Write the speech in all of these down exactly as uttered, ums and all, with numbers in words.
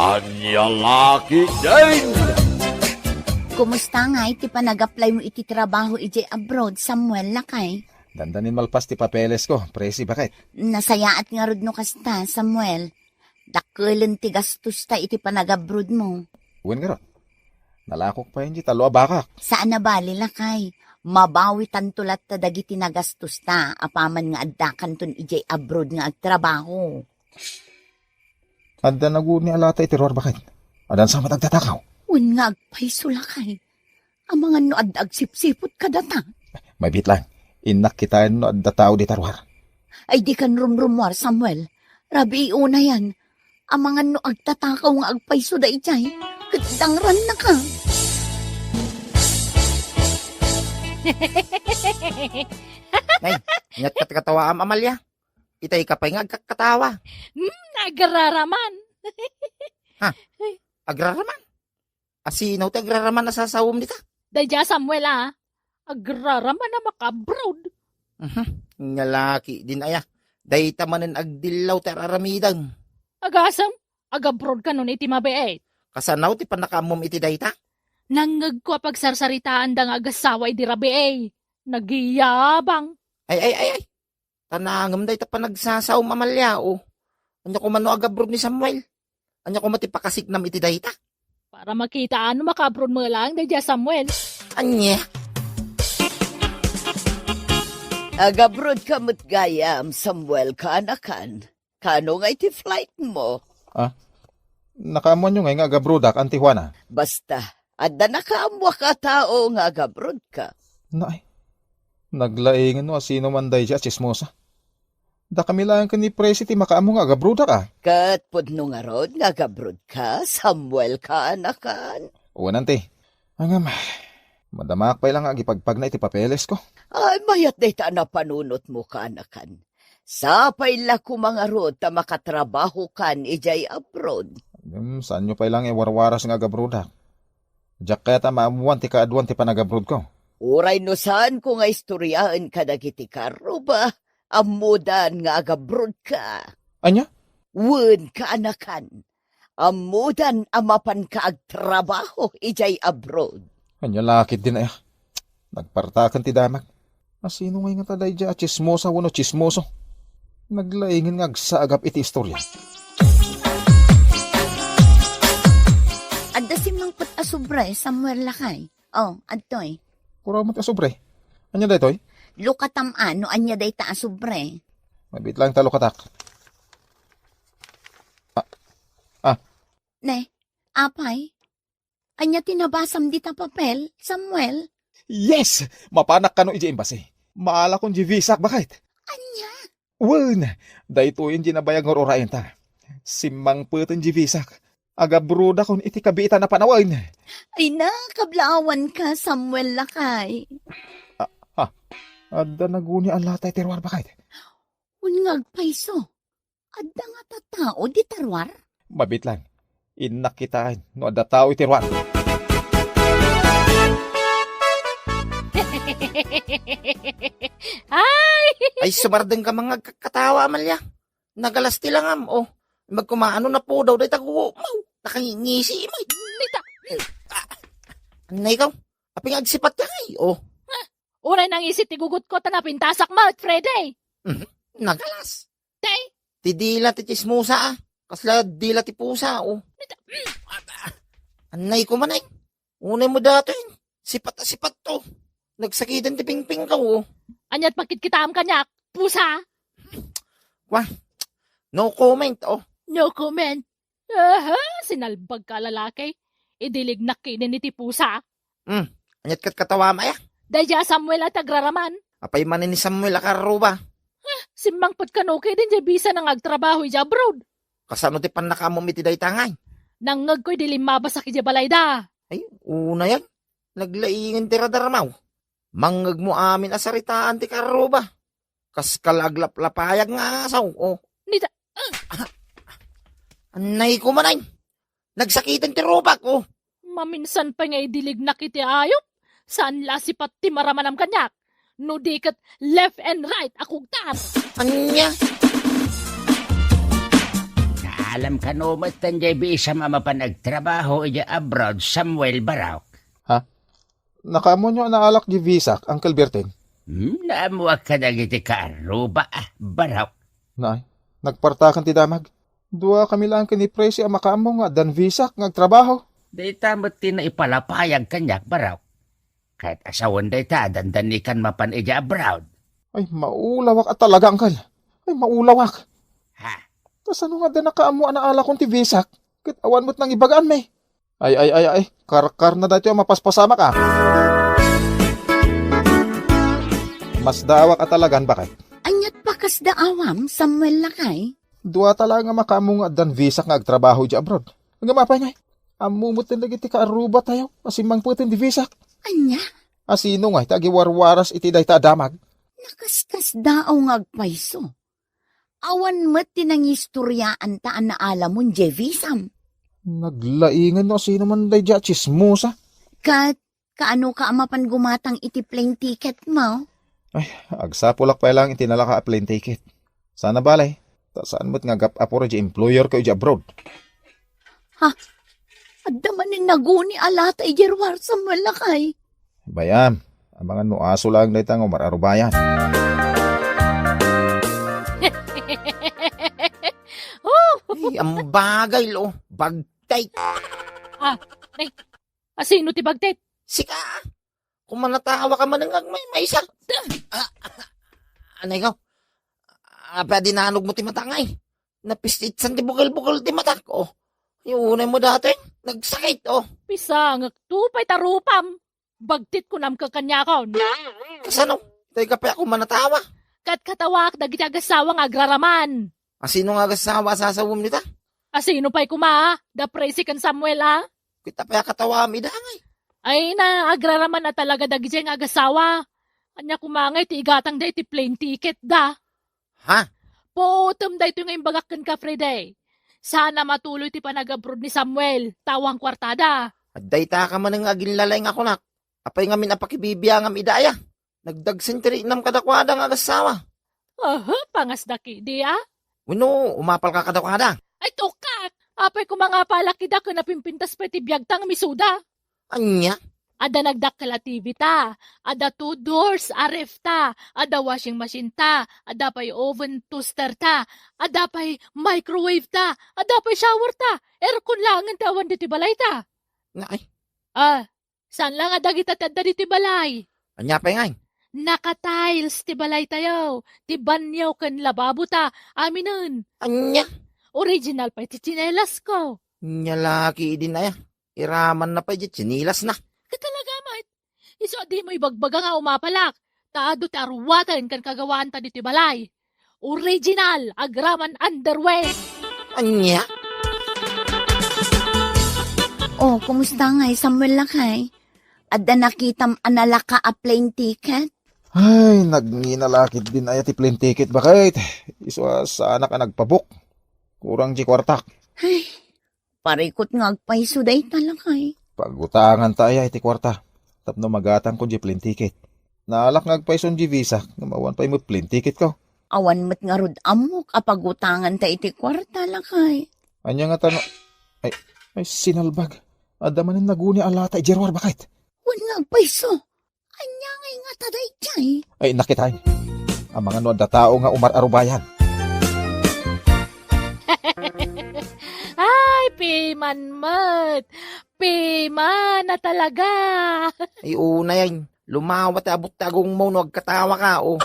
Ania la ketdin? Kumusta ngay ti panag-apply mo iti trabaho idiay abroad, Samuel, lakay? Dandanin malpas ti papeles ko, Presi, baket. Nasayaat ngarud no kasta, Samuel. Dakkelen ti gastosta iti panag-abroad mo. Wen ngarud. Nalakok pay iti tallo a bakak. Saan a bali, lakay. Mabawitanto latta dagiti nagastosta apaman nga addakanton idiay abroad nga agtrabaho. Adda naguni a lata iti ruar, baket. Adda sa met agtatakaw. Wen nga agpayso, lakay. Amangan no adda agsipsiput kadata. Mabiit lang. Innak kitaen no adda tao dita ruar. Ay, dikan rumrumuar, Samuel. Rabii unayan. Amangan no agtatakaw nga agpayso daydiay. Ket dangrannaka. Nay, ania't katkatawaam, Amalia? Itay ka pay nga agkakkatawa. Hmm, agraraman. Ha? Agraraman? Asino ti agraraman a sasawem dita? Daydiay a Samuel a. Agraraman a maka-abroad. Mhm. Nga la ketdin aya. Dayta manen agdillaw ti ar-aramidem. Agasem, agabroad kanon iti mabiit. Kasano ti pannakaammom iti dayta? Nangngegko a pagsarsaritaanda nga agassawa idi rabii. Nagyabang. Ay, ay, ay, ay. Ta naangem dayta panagsasawem, Amalia, o. Ania koma no agabroad ni Samuel? Ania koma ti pakasiknam iti dayta? Para makitaam no maka-abroad met laeng daydiay a Samuel. Ania? Agabroad ka met gayam, Samuel, kaanakan. Kaano nga iti flight mo? Ah? Nakaammoanyo ngay nga agabroadak, Auntie Juana? Basta, adda nakaammoak a tao nga agabroad ka. Naay, naglaingen no asino man daydiay a tsismosa. Dakami laeng ken ni Presi ti makaammo nga agabroadak, a. Ket pudno ngarud nga agabroad ka, Samuel, kaanakan? Wen, Auntie. Ngem, madamaak pay la nga agipagpagna iti papeles ko. Ay, mayat dayta a napanunot mo, kaanakan. Sapay la koma ngarud ta makatrabahokan idiay abroad. Ngem, saanyo pay la nga iwarwaras nga agabroadak? Diak kayat a maammoan ti kaaduan ti panagabroad ko. Uray no saanko nga istoriaen kadagiti karruba, ammodan nga agabroad ka. Ania? Wen, kaanakan. Ammodan a mapanka agtrabaho idiay abroad. Ania la ketdin aya? Nagpartaken ti damag. Asino ngay ngata daydiay a tsismosa wenno tsismoso? Naglaingen nga agsaagap iti istoria. Adda simmangpet a sobre, Samuel, lakay. Oh, adtoy. Kuraw met a sobre. Ania daytoy? Lukatam a no ania dayta a sobre. Mabiit lang ta lukatak. Ah, ah. Ne, apay? Ania ti nabasam dita papel, Samuel? Yes! Mapanak kano idiay embassy. Maalakon diay visak, baket. Ania? Wen, daytoyen diay nabayag nga ur-urayenta. Simmangpeten diay visak. Agabrodakon iti kabiitan a panawen. Ay, nakablaawanka, Samuel, lakay. Ah, ah, adda naguni a lata iti ruar, baket. Wen nga agpayso. Adda ngata tao dita ruar? Mabiit lang. Innak kitaen no adda tao iti ruar. Ay! Ay, sumardengka nga agkakkatawa, Amalia. Nagalas ti langam, oh. Magkumaano napudaw dayta gumaw. Nakangingisi, may. Dita. Ah, anay ka. Apay nga agsipat ka ngay, oh. Uray nangisi ti gugutko ta napintasak met, Freddy. Mhm. Nagalas. Tay? Ti dila ti tsismosa, ah. Kasla dila ti pusa, oh. Dita. Anay ko man, ay. Unay mo datoy. Sipat a sipat to. Nagsakiten ti pingpingko, oh. Ania't pakitkitaam kaniak, pusa? Kwa? No comment, oh. No comment. Aha, sinalbagka a lalaki. Idi lignak ketdin iti pusa. Hmm, ania't katkatawaam aya? Daydiay a Samuel a ti agraraman. Apay manen ni Samuel a karruba? Ah, simmangpet kano ketdin diay bisana nga agtrabaho idiay abroad. Kasano ti pannakaammom iti dayta ngay? Nangngegko idi limmabasak idiay balayda. Ay, unayan. Naglaingen ti radarmaw. Mangngegmo amin a saritaan ti karruba. Kaskala aglaplapayag nga asaw, oh. Nita-, ah! Anay ko man ay. Nagsakiten ti rupak, oh. Maminsan pay nga idi lignak iti ayup, saan la sipat ti maramanam kaniak. No di ket left and right a kugtar. Ania? Alam kano met ta diay biisam a mapan agtrabaho idiay abroad, Samuel Barok? Ha? Nakaammoyo a naalak diay visak, Uncle Berting? Hmm, naammoak kadagiti kaarruba, a, Barok. Nay, nagpartaken ti damag. Duakami laeng ken ni Presi a makaammo nga addan visak nga agtrabaho. Dayta met ti naipalapayag kaniak, Barok. Ket a sawen dayta, dandanikan mapan idiay abroad. Ay, maulawak a talaga, Uncle. Ay, maulawak. Ha? Kasano nga adda nakaammo a naalakon ti visak? Ket awan met nangibagaanmi. Ay, ay, ay, ay, karkarna daytoy a mapaspasamak, a. Masdaawak a talagan, baket. Ania't pakasdaawam, Samuel lakay? Duata laeng a makaammo nga addan visak nga agtrabaho idiay abroad. Ngem apay ngay? Ammo met dagiti kaarrubatayo a simmangpeten ti visak. Ania? A sino ngay ti agiwarwaras iti dayta a damag? Nakaskasdaaw nga agpayso. Awan met ti nangistoriaanta a naalamon diay visam. Naglaingan no a sino man daydiay a tsismosa. Ket kaano ka a mapan gumatang iti plane ticket mo? Ay, agsapulak pay laeng iti nalaka a plane ticket. Sana bale, ta saan met nga agap-apor idiay employer ko idiay abroad. Ha? Adda manen naguni a lata idiay ruar, Samuel lakay? Bay-am, amangan no aso laeng dayta nga umar-arubayan. Oh! Ay, ambagay, lo. Bagtit. Ah, nay, asino ti bagtit? Sika. Kumanatawa ka manen nga agmaymaysa. Ah, anay ka? Apay a dinanog mo ti mata ngay? Napistitsan ti bukel-bukel ti matak, oh. Ay, unay mo dati, nagsakit, oh. Pisangekto pay ta rupam. Bagtit kunam ken kaniakon. Kasano? Tay ka pay a kumanatawa. Ket katawaak dagiti agassawa nga agraraman. Asino nga agassawa a sasawem dita? Asino pay koma? Da Presi ken Samuel, a? Kita pay a katawaam ida ngay. Ay na, agraraman a talaga dagidiay nga agassawa. Ania koma ngay ti igatangda iti plane ticket da? Ha? Puotem daytoy nga imbagak kenka, Freddy. Saan a matuloy ti panagabroad ni Samuel, ta awan kuartada. Adda ita ka manen nga aginlalay nga kunak. Apay ngamin a pakibibiangam ida aya? Nagdagsen ti riknam kadakuada nga agassawa. Aha, pangasda kidi, a? Wenno, umapalka kadakuada? Ay, tukak! Apay koma nga apalak ida ken napimpintas pay ti biagta nga misuda? Ania? Adda nagdakkel a T V ta, adda two doors a ref ta, adda washing machine ta, adda pay oven toaster ta, adda pay microwave ta, adda pay shower ta, aircon laengen ti awan ditoy balay ta. Nga ay? Ah, saan la nga dagita ti adda ditoy balay? Ania pay ngay? Naka-tiles ti balay tayo, ti banyo ken lababo ta, aminen. Ania? Original pay ti tsinelas ko. Ania la kidin aya? Iramanna pay diay tsinilasna. Ket talaga met. Isu a dimo ibagbaga nga umapalak, ta adu ti aruaten ken kagawaanta ditoy balay. Original, agraman underwear. Ania? Oh, kumusta ngay, Samuel lakay? Adda nakitam a nalaka a plane ticket? Ay, nagngina la ketdin aya ti plane ticket, baket. Isu a saanak a nagpabook. Kurang diay kuartak. Ay, parikut nga agpayso dayta lakay. Pagutanganta aya iti kuarta tapno magatangko diay plane ticket. Naalak nga agpayson diay visa, ngem awan pay met plane ticket ko. Awan met ngarud ammok a pagutanganta iti kuarta, lakay. Ania ngata no, ay, ay, sinalbag. Adda manen naguni a lata idiay ruar, baket. Wen nga agpayso. Ania ngay ngata daydiay? Ay, nakitaen. Amangan no adda tao nga umar-arubayan. Ay, piman met. Piman a talaga. Ay, unay, ay. Lumawa ti abut ti agongmo no agkatawa ka, o.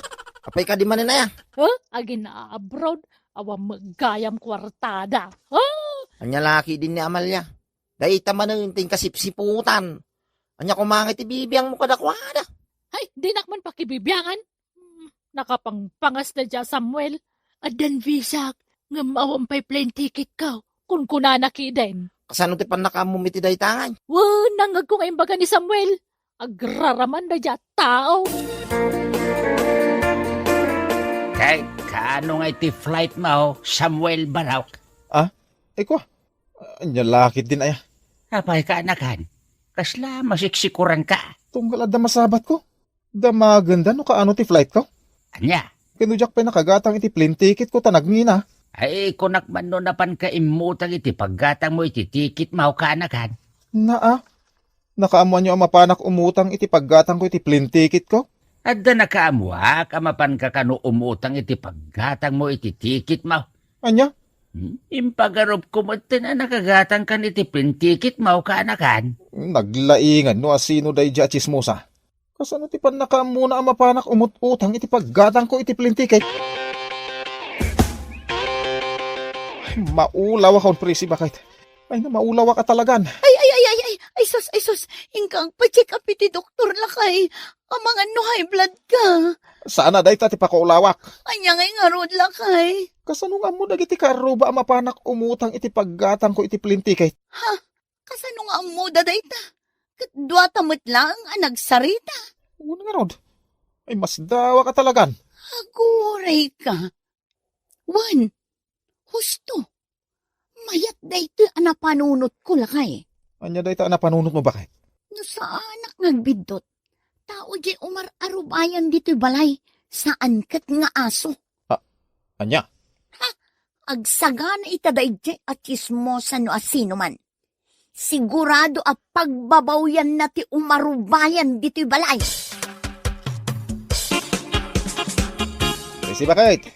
Apay kadi manen aya? Huh? Agin-abroad? Awan met gayam kuartada. Huh? Ania la ketdin ni Amalia? Dayta manen ti inkasipsiputan. Ania koma ngay ti bibiangmo kadakuada? Ay, dinak man pakibibiangan. Hmm, nakapangpangas daydiay a Samuel. Addan visak, ngem awan pay plane ticket ko. Kunkunana ketdin. Kasano ti pannakaammom iti dayta ngay? Wen, nangngegko nga imbaga ni Samuel. Agraraman daydiay a tao. Kay, kaano ngay ti flight mo, Samuel Barok? Ah? Ay, kua, ania la ketdin aya? Apay kaanakan? Kasla masiksikuran ka? Tunggal adda masabat ko. Damagenda no kaano ti flight ko? Ania? Ken no diak pay nakagatang iti plane ticket ko ta nagngina. Ay, kunak man no napanka immutang iti paggatangmo iti tikitmo, kaanakan. Naa, nakaammoanyo a mapanak umutang iti paggatangko iti plane ticketko? Adda nakaammoak a mapanka kano umutang iti paggatangmo iti tikitmo. Ania? Hmm? Impagarupko metten a nakagatangkan iti plane ticketmo, kaanakan. Naglaingan no asino daydiay a tsismosa. Kasano ti pannakaammona a mapanak umut-utang iti paggatangko iti plane ticket? Ay, maulawak on, Presi, bakit? Ay, na, maulawak a talagan. Ay, ay, ay, ay, ay, ay, sus, ay, sus. Inka agpa-check up iti doktor, lakay. Amangan no high blood ka. Sana dayta ti pakaulawak. Ania ngay ngarud, lakay? Kasano nga ammo dagiti kaarruba a mapanak umutang iti paggatangko iti plane ticket? Ha? Kasano nga ammoda dayta? Ket duata met laeng a nagsarita. Wen ngarud. Ay, masdawak a talagan. Aguray ka. Wen, husto. Mayat daytoy a napanunotko, lakay. Ania dayta a napanunotmo, bakit? No saanak nga agbiddut, tao diay umar-arubayan ditoy balay, saan ket nga aso. Ah, ania? Ha? Agsagana ita daydiay a tsismosa no asinoman. Sigurado a pagbabawyanna ti umarubayan ditoy balay. Presi, bakit?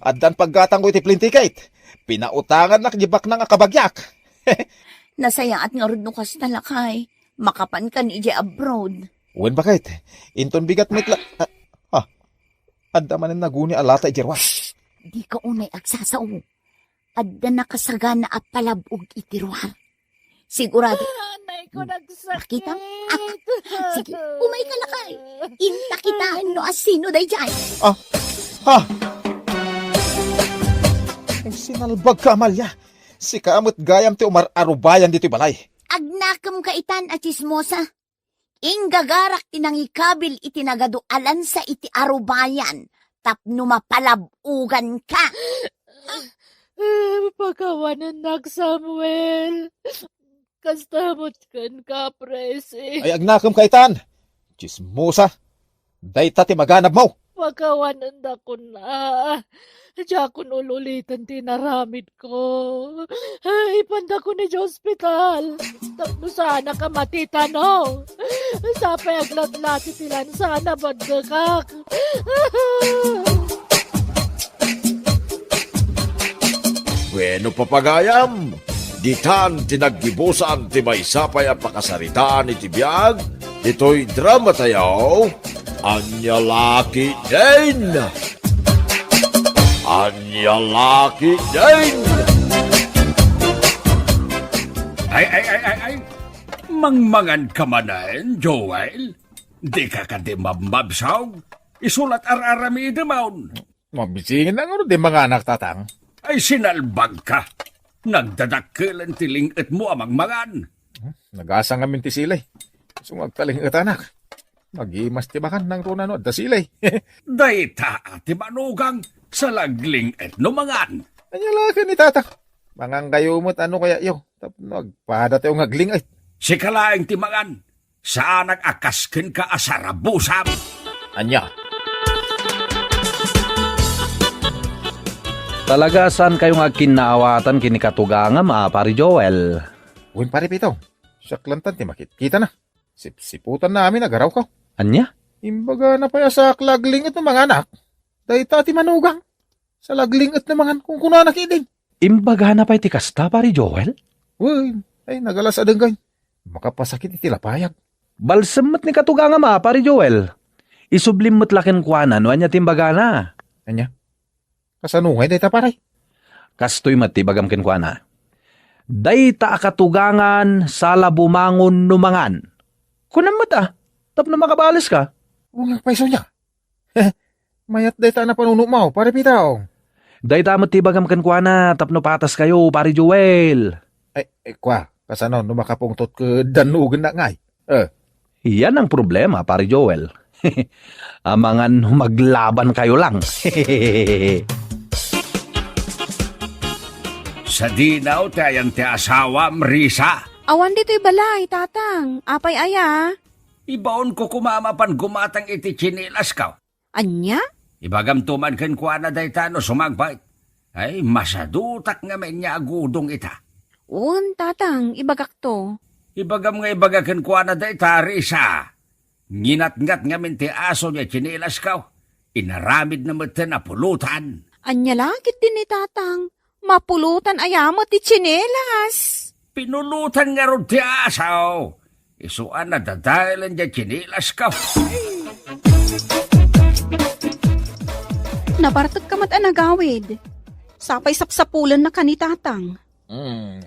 Addan paggatangko iti plane ticket. Pinautangannak di baknang a kabagiak. Nasayaat ngarud no kasta, lakay. Makapankan idiay abroad. Wen, bakit? Inton bigat met la-, ah, ah. Adda manen naguni a lata idiay ruar. Dika unay agsasao. Adda nakasagana a palab-og iti ruar. Sigurado. Ah, anay ko, hmm, nagsakit. Makita? Ah, sige, umayka, lakay. Inta kitaen no asino daydiay. Ah, ha? Ay, sinalbagka, Amalia. Sika met gayam ti umar-arubayan ditoy balay. Agnakemka itan a tsismosa. Inggagarak ti nangikabil iti nagadu a lansa iti arubayan tapno mapalab-oganka. Ah, pakawanennak, Samuel. Kasta met kenka, Presi. Ay, agnakemka itan. Tsismosa. Dayta ti maganabmo. Pakawanendakon a. Diakon ul-uliten ti inaramidko. Ipandakon idiay ospital. Tapno saanak a matitano. Sapay aglatlati ti lansa a nabaddekak. Bueno, papagayam, ditan ti naggibusan ti maysa pay a pakasaritaan iti biag ditoy drama tayo, Ania La Ketdin! Ania La Ketdin! Ay, ay, ay, ay, ay! Mangmangan ka manen, Joel? Di ka kadi mabmabsog? Isulat ar-aramidemon. Mabisingen na ngarud ti manganak, Tatang. Ay, sinalbag ka. Nagdadakkelen ti ling-etmo a mangmangan. Hmm, nagasa ngamin ti silay. Isu nga agtaling-etanak. Nagimas ti bakan nangruna no adda silay. Dayta ti manugang, salagling-et no mangan. Ania la ken ni Tatang? Mangan kayo met ano kaya yo? Tapno agpada tayo nga agling-et. Sika laeng ti mangan. Saanak a kas kenka a sarabusam. Ania? Talaga, saan kayo nga agkinnaawatan ken ni katugangam a Pari Joel? Wen, Pari Pito. Siak lantan ti makitkitana. Sipsiputanna amin a garawko. Ania? Imbagana pay a saak la agling-et no manganak. Dayta ti manugang. Salagling-et no mangan, kunkunana ketdin. Imbagana pay ti kasta, Pari Joel? Wen, ay, nagalas a denggen. Makapasakit iti lapayag. Balsem met ni katugangam a, Pari Joel. Isublim met la kenkuana no ania ti imbagana. Ania? Kasano ngay dayta, pare? Kastoy met ti ibagam kenkuana. Dayta a katugangan, sala bumangon no mangan. Kunam met a, tapno makabales ka. Wen, pay isu nia. Mayat dayta a napanunotmo, Pare Pito. Dayta met ti ibagam kenkuana tapno patas kayo, Pare Joel. Ay, eh, kua, kasano no makapungtot ket dannugennak ngay? Eh. Yan ang problema, Pare Joel. Amangan no maglaban kayo lang. Sadino ti ayan ti asawam, Risa? Awan ditoy balay, Tatang. Apay aya? Ibaonko koma mapan gumatang iti tsinilasko. Ania? Ibagamto man kenkuana dayta no sumangpet. Ay, masadutak ngamin nga agudong ita. Wen, Tatang, ibagakto. Ibagam nga ibaga kenkuana dayta, Risa. Nginatngat ngamin ti aso diay tsinilasko. Inaramidna metten a pulutan. Ania la ketdi ni Tatang? Mapulutan aya met ti tsinelas? Pinulutan ngarud ti aso. Isu a nadadaelen diay tsinilasko. Nabartekka met a nagawid. Sapay sapsapulennaka ni Tatang. Hmm.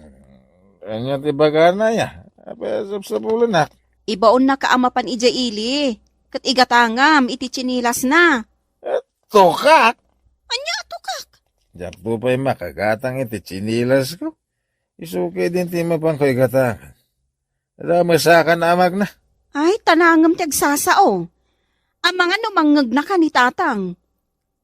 Ania ti ibagana, ya? Apay a sapsapulennak? Ibaonnaka a mapan idiay ili, ket igatangam iti tsinilasna. Eh, tukak? Ania a tukak? Diakto pay makagatang iti tsinilasko. Isu ketdin ti mapanko igatangan. Adda met saka a magna. Ay, tanangem ti agsasao. Amangan no mangngegnaka ni Tatang.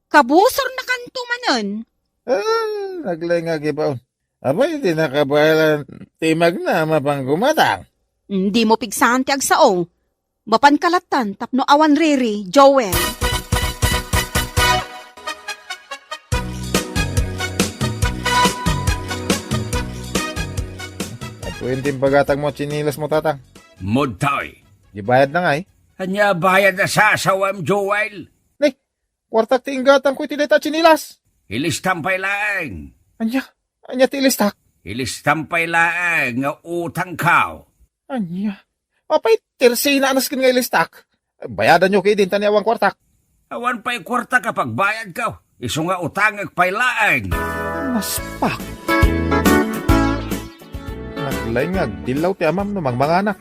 Kabusornakanto manen. Ah, naglaing nga agibaon. Apay, di nakabaelan ti magna a mapan gumatang? Mm, dimo pigsaan ti agsao. Mapanka lattan tapno awan riri, Joel. Apay, ti impagatangmo a tsinilasmo, Tatang? Mudtoy. Di bayadna ngay? Ania bayad a sasawam, Joel? Ni, kuartak ti inggatangko iti dayta a tsinilas. Ilistam pay laeng. Ania? Ania ti ilistak? Ilistam pay laeng nga utangko. Ania? Apay, tersina a nasken nga ilistak. Bayadanyo ketdin ta ni awan kuartak. Awan pay kuartak a pagbayadko. Isu nga utangek pay laeng. Naspak. Naglaing nga agdillaw ti amam no mangmanganak.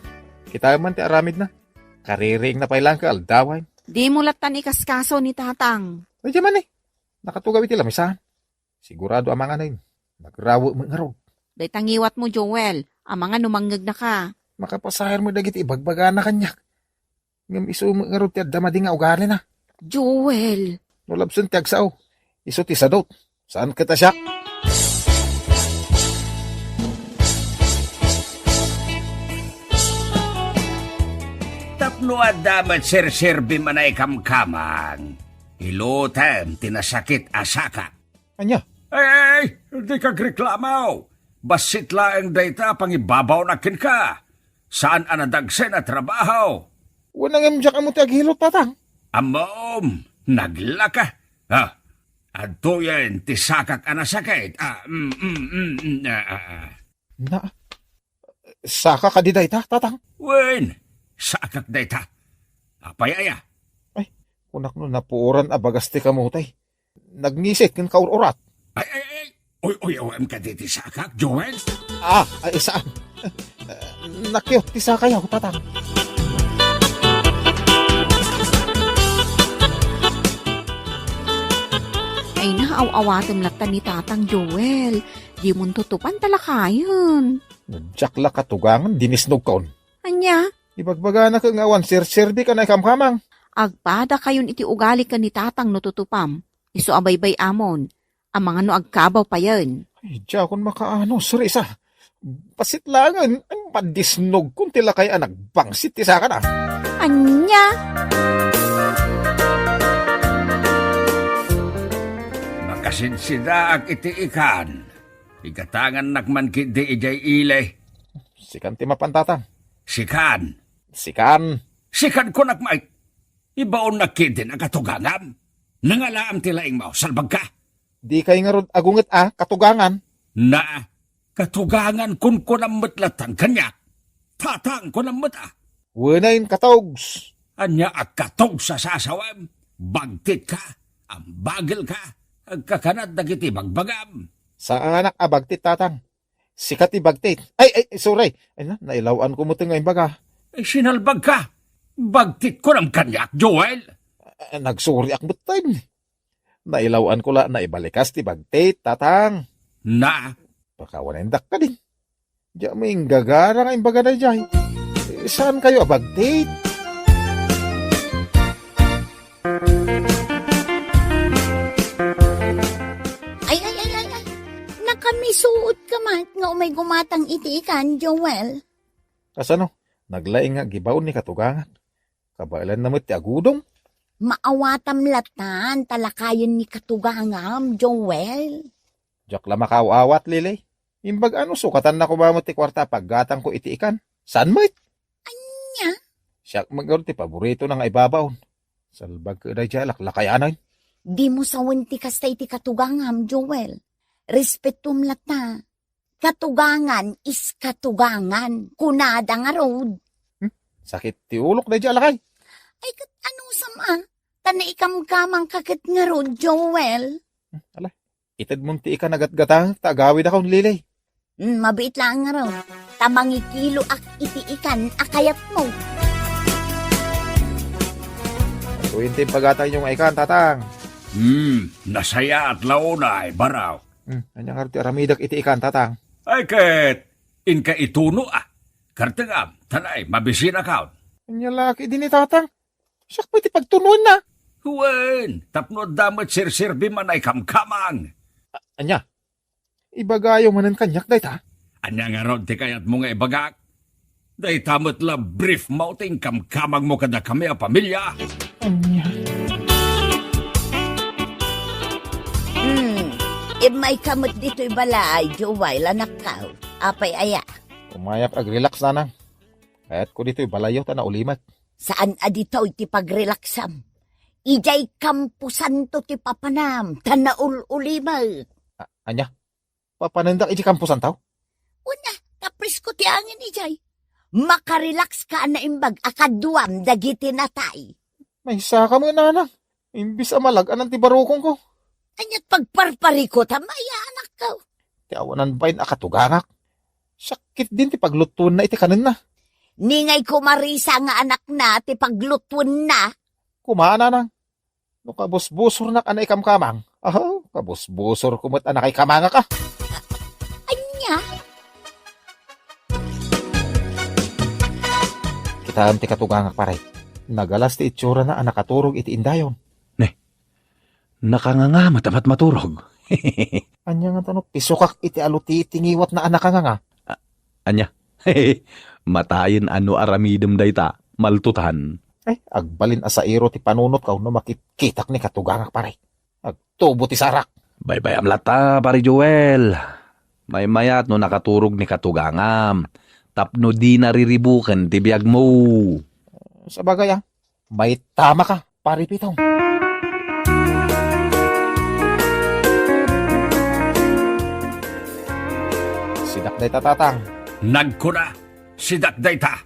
Kitaem man ti aramidna. Kaririingna pay laeng ket aldawen. Dimo lattan ikaskaso ni Tatang. Ay, di man eh. Nakatugaw iti lamisaan. Sigurado a manganen. Nagrawe met ngarud. Dayta ngiwatmo, Joel. Amangan no mangngegnaka. Makapasaher met dagiti ibagbagana kaniak. Ngem isu met ngarud ti adda madi nga ugalina. Joel! No labsen ti agsao, isu ti sadut. Saan ket a siak? Tapno adda met serserbim a naikamkamang, ilutem ti nasakit a sakak. Ania? Ay, ay, ay, dika agreklamo. Bassit laeng dayta a pangibabawnak kenka. Saan a nadagsen a trabaho. Wen, ngem diak ammo ti agilot, Tatang. Ammom, naglaka. Ah, adtoyen ti sakak a nasakit. Ah, mm, mm, mm, mm, ah, ah, ah. Na, saka kadi dayta, Tatang? Wen, sakak dayta. Apay aya? Ay, kunak no napuoran a bagas ti kamote. Nagngisit ken kaur-urat. Ay, ay, ay! Uy, uy, uy, kadi ti sakak, Joel? Ah, ay, saan? Nakiot ti sakayo, Tatang. Ay, naaw-awatem latta ni Tatang Joel. Dimonto tutupan ta lakayen. Diak la katugangan, dinisnogkon. Ania? Ibagbagana ket nga awan serserbi ken naikamkamang. Agpadakayon iti ugali ken ni Tatang no tutupam. Isu a baybay-amon. Amangan no agkabaw payen. Ay, diakon makaano, Risa. Bassit laengen, ay, madisnogkon ti lakay a nagbangsit ti sakana. Ania? Makasidsidaak iti ikan. Igatangannak man ketdi idiay ili. Sikan ti mapan, Tatang. Sikan. Sikan. Sikan kunak met. Ibaonnak ketdin a katugangam. Nangalaam ti laingmo, salbagka. Dikay ngarud agunget a katugangan. Na, katugangan kunkunam met lattan kaniak. Tatang kunam met a. Wen, katogs. Ania a katogs a sasawem? Bagtitka, ambagelka, agkakanat dagiti bagbagam. Saanak a bagtit, Tatang. Sika ti bagtit. Ay, ay, sorry. Ay na, nailaw-anko met nga imbaga. Ay, sinalbagka. Bagtit kunam kaniak, Joel. Ah, nagsoriak met tayo. Nailaw-anko la, naibalikas ti bagtit, Tatang. Na. Pakawanendak kadin. Diak met inggagara nga imbaga daydiay. Eh, saan kayo a bagtit? Ay, ay, ay, ay, ay. Nakamisuot ka met nga umay gumatang iti ikan, Joel. Kasano? Naglaing nga agibaon ni katugangak. Kabaelanna met ti agudong. Maawatam latan, ta lakayen ni katugangam, Joel. Diak la makaaw-awat, Lily. Imbag ano, sukatan na ko ba met ti kuarta a paggatangko iti ikan? Saan met? Ania? Siak met ngarud ti paboritona nga ibabaon. Salbag ket daydiay a laklakayanen. Dimo sawen ti kasta iti katugangam, Joel. Respetom latta. Katugangan is katugangan. Kunada ngarud. Hmm? Sakit ti ulok daydiay a lakay. Ay, ket anusam a? Ta naikamkamangka ket ngarud, Joel. Hmm, ala. Itedmon ti ikan a gatgatangek ta agawidakon, Lily. Hmm, mabiit laeng ngarud. Ta mangikiloak iti ikan a kayatmo. Adu inten pagatangyo nga ikan, Tatang. Hmm, nasayaat la unay, baro. Hmm, ania ngarud ti aramidek iti ikan, Tatang? Ay ket, inka ituno a. Kartengam, ta nay, mabisinakon. Ania la ketdi ni Tatang? Siak pay ti pagtunoenna. Wen, tapno adda met serserbi man a ikamkamang. A-, ania? Ibagayo manen kaniak dayta? Ania ngarud ti kayatmo nga ibagak? Dayta met la brief mo ti inkamkamangmo kadakami a pamilia. Ania? Hmm, immayka met ditoy balay, Joel, anakko. Apay aya? Umayak ag-relax, Nanang. Kayatko ditoy balayyo ta naulimek. Saan a ditoy ti pagrelaksam? Idiay kamposanto ti papanam ta naul-ulimek. A-, ania? Papanendak idiay kamposanto? Wen a, ta presko ti angin idiay. Makarelakska a naimbag a kaduam dagiti natay. Maysaka met, Nanang. Imbes a malag-anan ti barukongko. Ania't pagparparikutam, aya anakko? Ti awanan bain a katugangak. Siak ketdin ti paglutuenna iti kanenna. Ningay koma Risa nga anakna ti paglutuenna. Koma, Nanang. No kabusbusornak a naikamkamang, aho, kabusbusorko met a nakaikamangak a. Ania? Kitaem ti katugangak, pare. Nagalas ti itsurana a nakaturog iti indayon. Ne, nakanganga met a matmaturog. Ania ngata no pisokak iti alu ti, ti ngiwatna a nakanganga? A-, ania? Matayen a no aramidem dayta, maltutan. Ay, agbalin a sairo ti panunotko no makitkitak ni katugangak, pare. Agtubo ti sarak. Baybayam latta, Pare Joel. Maymayat no nakaturog ni katugangam tapno dina riribuken ti biagmo. Sabagay, a. Maitamaka, Pare Pitong. Sidak dayta, Tatang. Nagkuna, sidak dayta.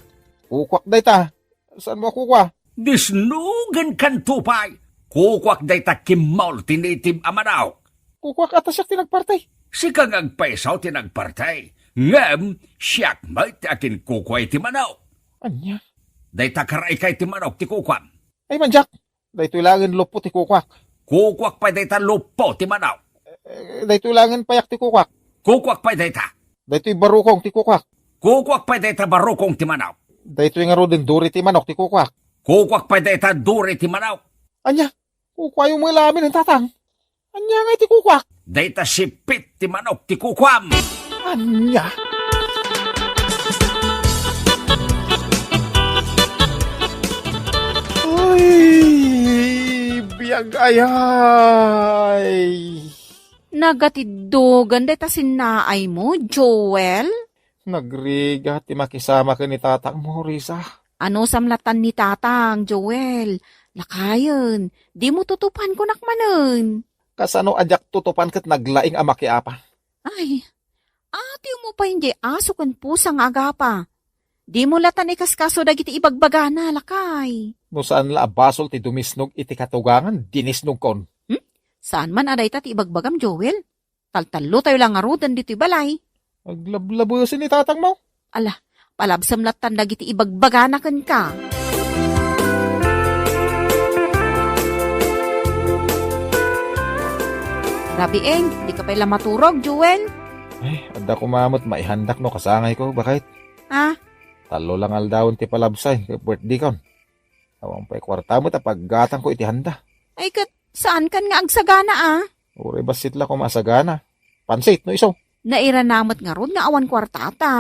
Kukuak dayta. Saanmo a kukua? Disnogenkanto pay. Kukuak dayta kimmol ti native a manok. Kukuak a ta siak ti nagparti. Sika nga agpayso ti nagparti. Ngem siak met ti akinkukua iti manok. Ania? Dayta karaika iti manok ti kukuam. Ay, mandiak. Daytoy laengen luppo ti kukuak. Kukuak pay dayta luppo ti manok. Eh, daytoy laengen payak ti kukuak. Kukuak pay dayta. Daytoy barukong ti kukuak. Kukuak pay dayta barukong ti manok. Daytoy ngaruden duri ti manok ti kukuak. Kukuak pay dayta duri ti manok. Ania? Kukuayo met la amin, Tatang. Ania ngay ti kukuak? Dayta sipit ti manok ti kukuam. Ania? Ay, biag ayay. Nagatiddogan dayta sinnaaymo, Joel? Nagrigat ti makisama ken ni tatangmo, Risa. Anusam latta ni tatang, Joel? Lakayen, dimo tutupan kunak manen. Kasano a diak tutupan ket naglaing a makiapa? Ay, atiwmo pay diay aso ken pusa nga agapa. Dimo latta ikaskaso dagiti ibagbagana, lakay. No saan la a basol ti dumisnog iti katugangan, dinisnogkon. Hmm? Saan man a dayta ti ibagbagam, Joel? Taltallotayo la ngaruden ditoy balay. Aglablabesen ni tatangmo. Ala, palabsem lattan dagiti ibagbagana kenka. Rabieng, dika pay la maturog, Joel? Ay, adda koma met maihandak no kasangayko, baket. Ah? Tallo la nga aldawen ti palabsay, birthday kon. Awan pay kuarta met a paggatangko iti handa. Ay, ket saan kan nga agsagana, a? Uray bassit la koma a sagana. Pansit, no isu. Nairana met ngarud nga awan kuartata.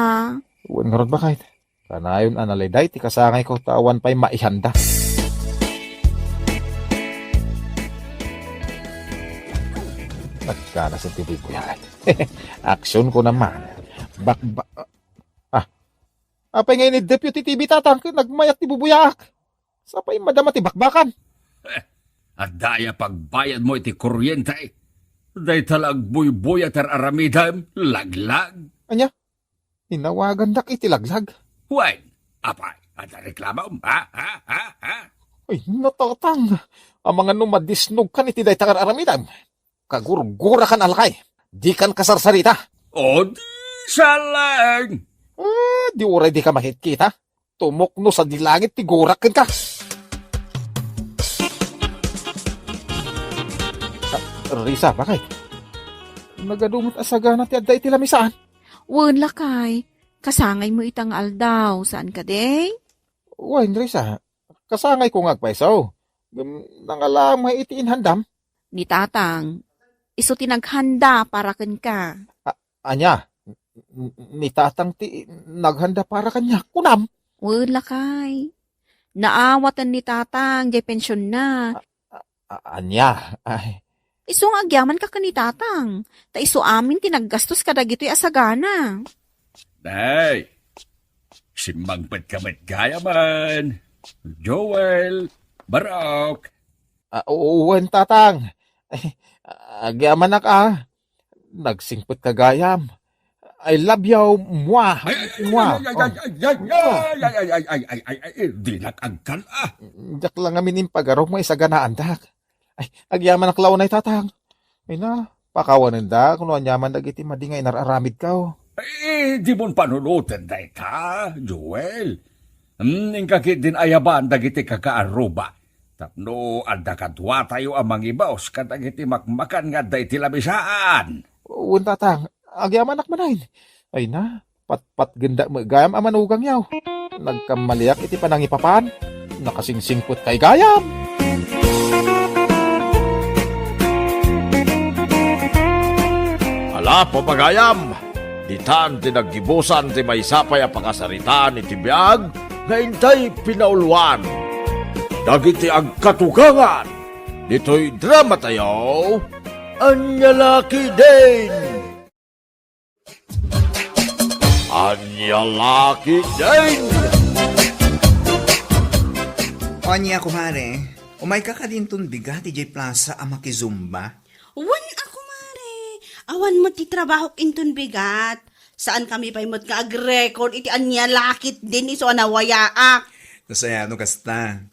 Wen ngarud, baket. Kanayon a naliday ti kasangayko ta awan pay maihanda. Nagkanasen ti buybuyaen. Aksyon ko naman. Bakba-, ah, apay nga iniddep yo ti T V, Tatang, ket nagmayat ti bubuyaak? Sapay madama ti bakbakan. Eh, adda aya pagbayadmo iti kuryente? Dayta la agbuybuya ti ar-aramidem, laglag. Ania? Inawagandak iti laglag. Wen, apay, adda reklamom? Ha? Ha? Ha? Ha? Ay, natatang. Amangan no madisnogkan iti dayta nga ar-aramidem. Kagurgurakan a lakay. Dikan kasarsarita. O, di saleng! Ah, di uray dika makitkita. Tumukno sadi langit ti gurak kenka. Ah, Risa, bakit? Nagadu met a sagana ti adda iti lamisaan? Wen, lakay. Kasangaymo ita nga aldaw, saan kadi? Wen, Risa. Kasangayko nga agpayso. Ngem nangala met iti inhandam. Ni Tatang, isu ti naghanda para kenka. A-, ania? N-, n-, ni Tatang ti naghanda para kaniak, kunam? Wen, lakay. Naawaten ni Tatang jay pensionna. A-, a-, ania? Ay. Isu nga agyamanka ken ni Tatang, ta isu amin ti naggastos kadagitoy a sagana. Nay, simmangpetka met gayamen. Joel, Barok. Ah, wen, Tatang. Ay, agyamanak, ah. Nagsingpetka gayam. I love you, mwah. Ay, ay, ay, Mwah. Ay, ay, Oh. Ay, ay, ay, ay, ay, ay, ay, ay, ay, ay, ay, ay, ay, dinak agkal-a. Diak la ngamin impagarup nga isaganaandak. Ay, agyamanak la unay, Tatang. Ay na, pakawanendak no aniaman dagiti madi nga inar-aramidko. Eh, di mon panunoten dayta, Joel. Hmm, inka ketdin ayaban dagiti kakaarruba. Tapno adda kaduatayo a mangibus kadagiti makmakan nga adda iti lamisaan. Wen, Tatang, agyamanak manen. Ay na, patpatgendak met gayam a manugangyo. Nagkammaliak iti panangipapan. Nakasingsingpetkay gayam. Ala, papagayam, ditan ti naggibusan ti maysa pay a pakasaritaan iti biag nga intay pinauluan. Dagiti agkatugangan ditoy dramatayo, ania la ketdin? Ania la ketdin? Ania, kumare, umayka kadi inton bigat idiay plaza a makizumba? Wen a, kumare. Awan met ti trabahok inton bigat. Saankami pay met nga ag-record iti ania la ketdin isu a nawayaak. Nasayaat no kasta.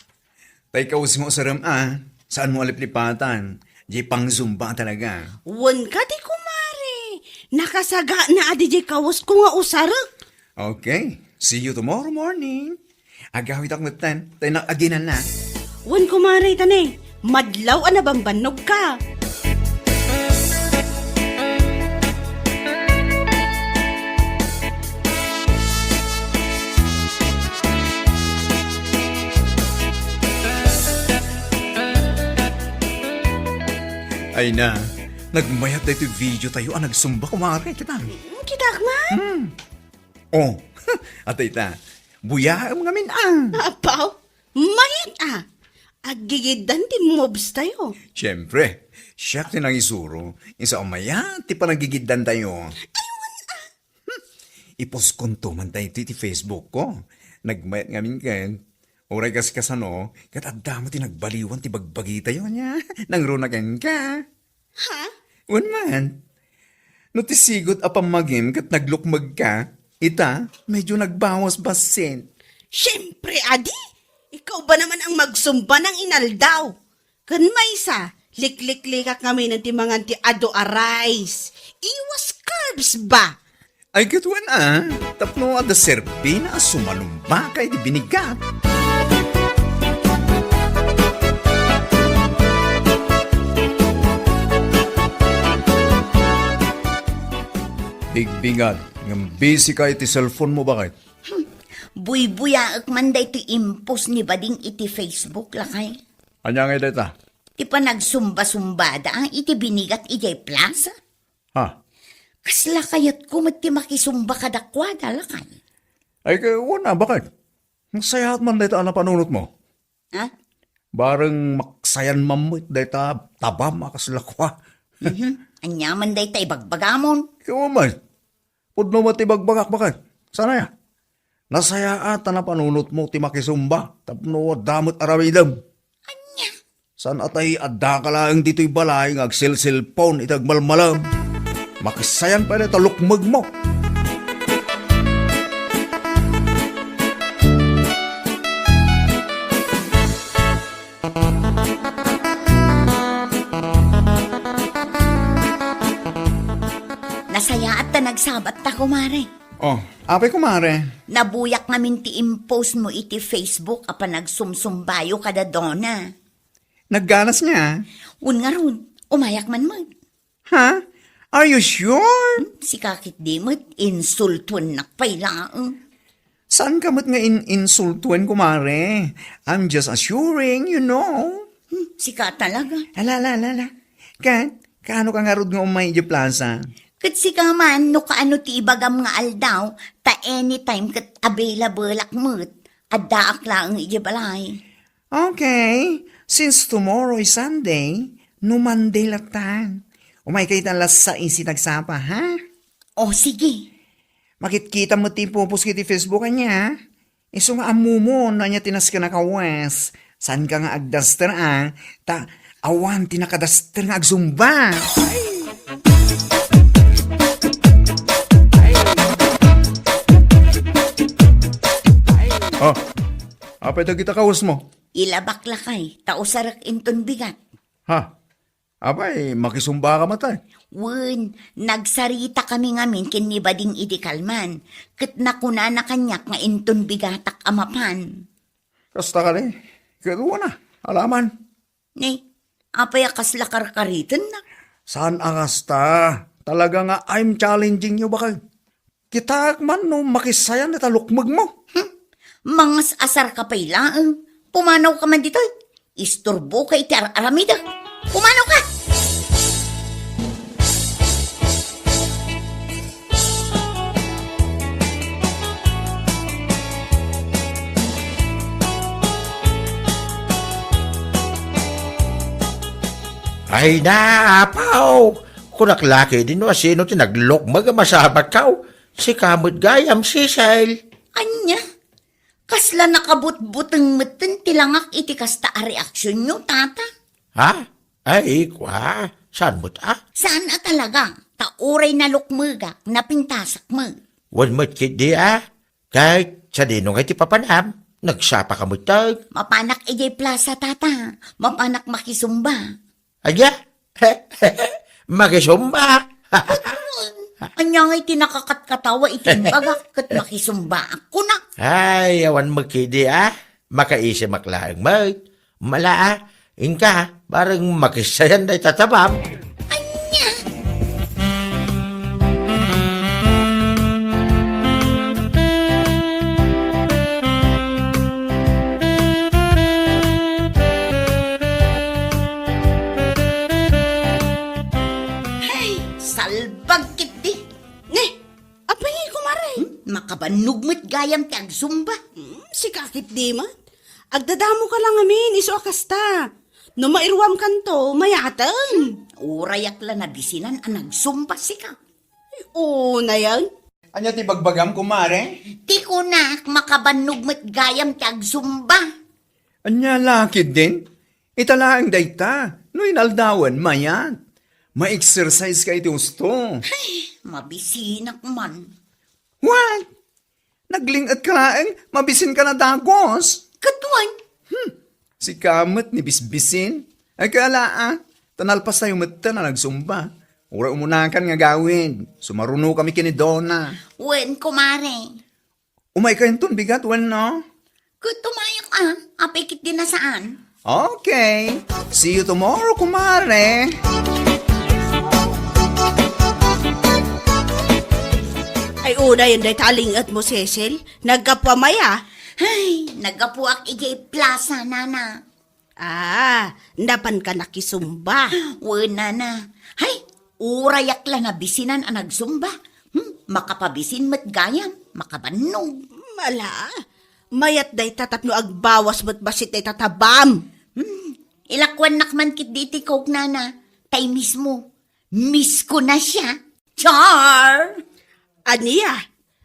Tay kawesmo usarem a, saanmo a liplipatan. Diay pangzumba a talaga. Wen kadi, kumare. Nakasagana a diay kawesko nga usarek. Okay. See you tomorrow morning. Agawidak metten, ta innak aginana. Wen, kumare, ita ne, madlaw a nabambannogka. Ay na, nagmayat daytoy video tayo a nagsumba, kumare, kita. Mm, kitak man? Hmm. Oh, adda ita. Buyaem ngamin, ah. Apaw, mayat, ah. Aggigiddan ti moves tayo. Siyempre, siak ti nangisuro. Insa a mayat ti panagigiddan tayo. Ay, wen, ah. Hmm. Iposkonto man tayo iti, iti Facebook ko. Nagmayat ngamin ken. Uray kas kasano, ket adda mo ti nagbaliwan ti bagbagi tayo niya. Nangruna kenka. Ha? Wen man. No ti sigud a pammagim ket naglukmegka, ita, medyo nagbawas bassit. Siyempre, adi! Ikaw ba naman ang magsumba ng inaldaw? Ken maysa, likliklikak ngamin ti mangan ti adu a rice. Iwas carbs ba? Ay, ket wen a, tapno adda serbina a sumalumbaka iti binigat. Bigbingat, ngem busy ka iti cellphone mo, bakit? Hmm, buybuyaek man daytoy impos ni Bading iti Facebook, lakay. Ania ngay dayta? Ti panagsumba-sumbada iti binigat idiay plaza. Ha? Kasla kayatko met ti makisumba kadakuada, lakay. Ay, kay, wen a, bakit? Nasayaat man dayta a napanunotmo. Ha? Bareng maksayan man met dayta tabam a kasla kua. Mhm. Ania man dayta ibagbagamon? Ikaw man. Pudno met ti ibagbagak, baket. Saan aya? Nasayaat ta napanunotmo ti makisumba tapno adda met aramidem. Ania? Saan a tay addaka laeng ditoy balay nga agselselpon iti agmalmalem? Makisayan pay dayta lukmegmo. Nasayaat ta nagsabatta, kumare. Oh, apay, kumare? Nabuyak ngamin ti impost mo iti Facebook a panagsumsumbayo kada Donna. Nagganas nga. Wen ngarud, umayak man met. Ha? Are you sure? Hmm, sika ketdi met, insultuennak pay laeng. Saanka met nga in-, insultuen, kumare? I'm just assuring, you know. Hmm, sika talaga. Ala, ala, ala, ala. Ket, kaano ka ngarud nga umay idiay plaza? Ket sika man, no kaano ti ibagam nga aldaw, ta anytime ket available-ak met. Addaak laeng idiay balay. Okay, since tomorrow is Sunday, no Monday latta. Umayka ita alas sais iti agsapa, ha? O, sige. Makitkitam met ti ipupos iti Facebook, ania? Isu nga ammom no ania ti nasken a kawes. Saanka nga agdaster, a? Ta awan ti nakadaster nga agzumba. Oh, apay dagita kawesmo? Ilabak lakay, ta usarek inton bigat. Ha? Apay, makisumbaka met, a? Wen, nagsaritakami ngamin ken ni Bading idi kalman, ket nakunana kaniak nga inton bigatak a mapan. Kasta kadi, ket wen a, alaman. Ne, apay a kasla karkaritennak? Saan a kasta? Talaga nga I'm challenging you, baket. Kitaek man no makisayan dayta lukmegmo. Hmm. Mangas-asarka pay laeng. Pumanawka man ditoy. Isturboka iti ar-aramidek. Pumanawka! Ay na, apaw! Kunak la ketdi no asino ti naglukmeg a masabatkaw. Sika met gayam, Cecil. Ania? Kasla nakabutbuteng metten ti langak iti kasta a reaksionyo, tata? Ha? Ay, kua, saan met a? Saan a talaga? Ta uray nalukmegak, napintasak met. Wen met ketdi a. Ket sadino ngay ti papanam? Nagsapaka metten. Mapanak idiay plaza, tata. Mapanak makisumba. Ania? Makisumba? Ania ngay ti nakakatkatawa iti imbagak ket makisumbaak kuna? Ay, awan met ketdi a. Makaisimak laeng met. Mala a. Inka, bareng makisayan dayta tabam. Ania? Ay, salbag ketdi. Ne, apay, kumare? Hmm? Makabannog met gayam ti agzumba. Hmm, sika ketdi met. Agdadamoka la ngamin, isu a kasta. No mairuamkanto, mayaten. Hmm, urayak la nabisinan a nagzumba, sika. Ay, unayen. Ania ti bagbagam, kumare? Ti kunak, makabannog met gayam ti agzumba. Ania la ketdin? Ita laeng dayta, no inaldawen, mayat. Ma-exercise ka iti husto. Ay, mabisinak man. What? Nagling-etka laeng, mabisinka na dagus? Ket wen. Hmm, sika met ni bisbisin. Ay, kala a, ta nalpastayo metten a nagsumba. Uray umunakan nga gawid, sumarunokami ken ni Donna. Wen, kumare. Umayka inton bigat, wenno? Ket umayak a, apay ketdi a saan? Okay. See you tomorrow, kumare. Ay, unayen dayta a ling-etmo, Cecil. Naggapuam aya? Ay, naggapuak idiay plaza, nana. Ah, napanka nakisumba. Wen, nana. Hay, urayak la nabisinan a nagsumba. Hmm, makapabisin met gayam, makabannog. Mala, mayat dayta tapno agbawas met bassit dayta tabam. Hmm, ilakuannak man ketdi ti Coke, nana. Tay mismo. Miss ko na siya. Char! Ania?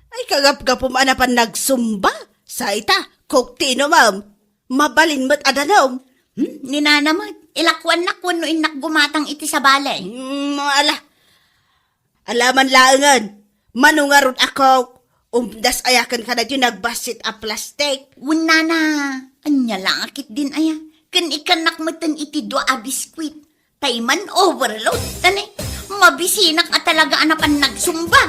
Ay, kagapgapum a napan nagsumba. Sa ita, Coke ti inumem. Mabalin met a danum. Hmm? Ni nana met, ilakuannak wenno innak gumatang iti sabali. Hmm, ala. Alaman laengen. Mano ngarud a Coke? Umdas aya ken kadagiti nagbassit a plastik? Wen nana, ania la a ketdin aya? Ken ikkannak metten iti dua a biskuit. Tay man overload, tani. Mabisinak a talaga a napan nagsumba.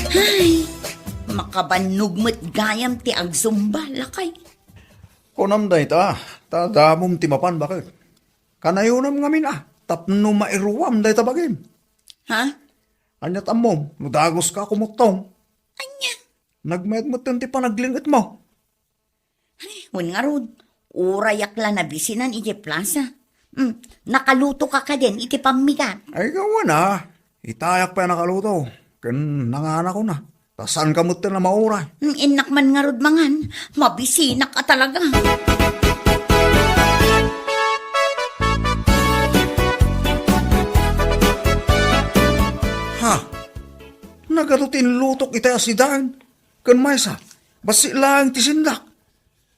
Ay, makabannog met gayam ti agsumba, lakay. Kunam dayta, ta damom ti mapan, baket. Kanayonam ngamin a, tapno mairuam dayta bagim. Ha? Ania't ammom, no daguska a kumuttong? Ania? Nagmayat metten ti panaglin-etmo. Ay, wen ngarud, urayak la nabisinan idiay plaza. Hmm, nakalutoka kadin iti pammigat? Ay, gawana. Itayak pay a nakaluto. Ken nanganakon a. Ta saanka metten a mauray. Hmm, innak man ngarud mangan. Mabisinak a talaga. Ha? Nagadu ti inlutok itay a sidaen. Ken maysa, bassit laeng ti sindak.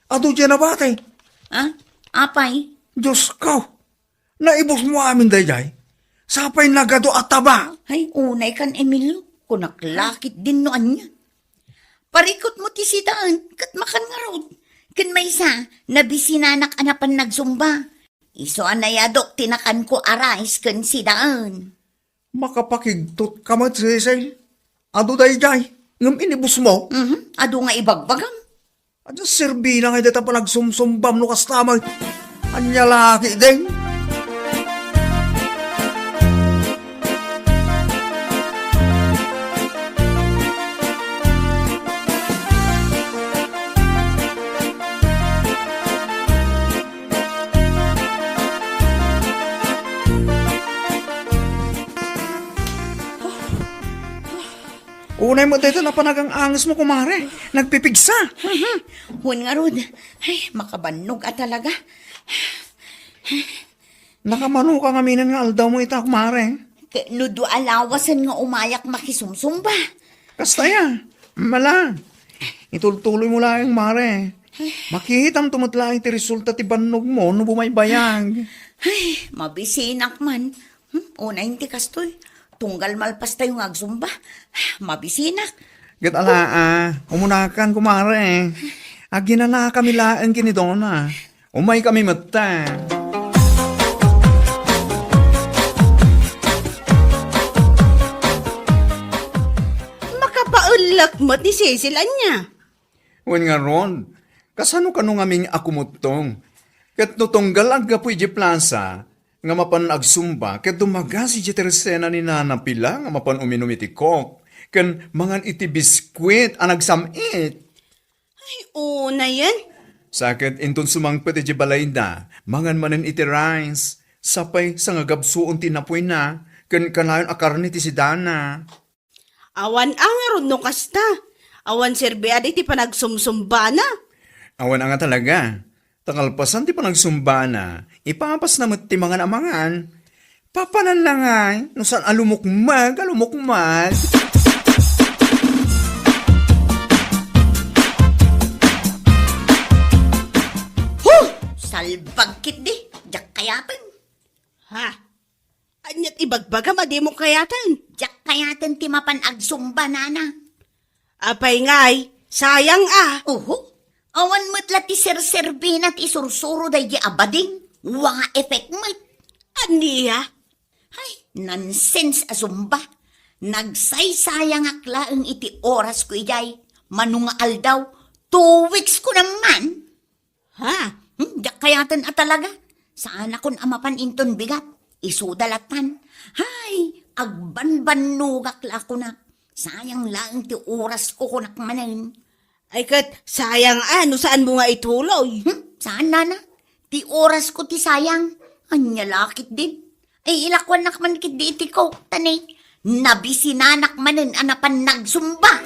Adu diay nabati. Ha? Apay? Diosko, naibusmo amin daydiay. Sapay nagadu a taba. Ay, unay kan Emilio. Kunak la ketdin no ania. Parikutmo ti sidaen, ket makan ngarud. Ken maysa, nabisinanak a napan nagsumba. Isu a nayadok ti nakanko a rice ken sidaen. Makapakigtotka met, Cecil. Adu daydiay, ngem inibusmo? Mhm, adu nga ibagbagam. Adda serbina ngay dayta panagsumsumbam no kasta met. Ania la ketdin? Unay met dayta napanagang-angesmo, kumare. Nagpipigsa. Wen ngarud. Ay, makabannog a talaga. Nakamanoka ngaminen nga aldawmo ita, kumare. Ket no dua a lawasen nga umayak makisumsumba. Kasta aya. Mala. Itultuloymo laeng, mare. Makitamto met laeng ti resulta ti bannogmo no bumaybayag. Ay, mabisinak man. Hmm, unay ti kastoy. Tunggal malpastayo nga agsumba, mabisinak. Ket ala, a, umunakan, kumare. Aginanakami laeng ken ni Dona. Umaykami met ta. Makapaellak met ni Cecil, ania? Wen ngarud, kasano kano ngamin a kumuttong? Ket no tunggal aggapu idiay plasa nga mapan agsumba ket dumagas idiay tersena ni Nana Pila nga mapan uminum iti Coke ken mangan iti biskuit a nagsam-it. Ay, unayen. Sa ket inton sumangpet idiay balayda, mangan manen iti rice, sapay sangagabsuon ti napuyna ken kanayon a karne ti sidana. Awan a ngarud no kasta. Awan serbi a di ti panagsumsumbana. Awan a nga talaga. Ta kalpasan ti panagsumbana, ipapasna met ti mangan a mangan. Papananna ngay, no saan a lumukmag, a lumukmag. Huh! Salbag ketdi, diak kayaten. Ha? Ania't ibagbagam a dimo kayaten? Diak kayaten ti mapan agsumba, nana. Apay ngay, sayang a. Oho, awan met la ti serserbina ti isursuro daydi a bading. Wa nga effect met. Ania? Ay, nonsense a zumba. Nagsaysayangak laeng iti orasko idiay. Mano nga aldaw, two weeks ko naman. Ha? Hmm, diak kayaten a talaga. Saanakon a mapan inton bigat. Isuda latan. Hay, agbanbannogak la kunak. Sayang laeng ti orasko kunak manen. Ay ket, sayang a, no saanmo nga ituloy. Hmm, saan, nana? Ti orasko ti sayang. Ania la ketdin? Ay, ilakuannak man ketdi iti Coke, tani. Nabisinanak manen a napan nagsumba.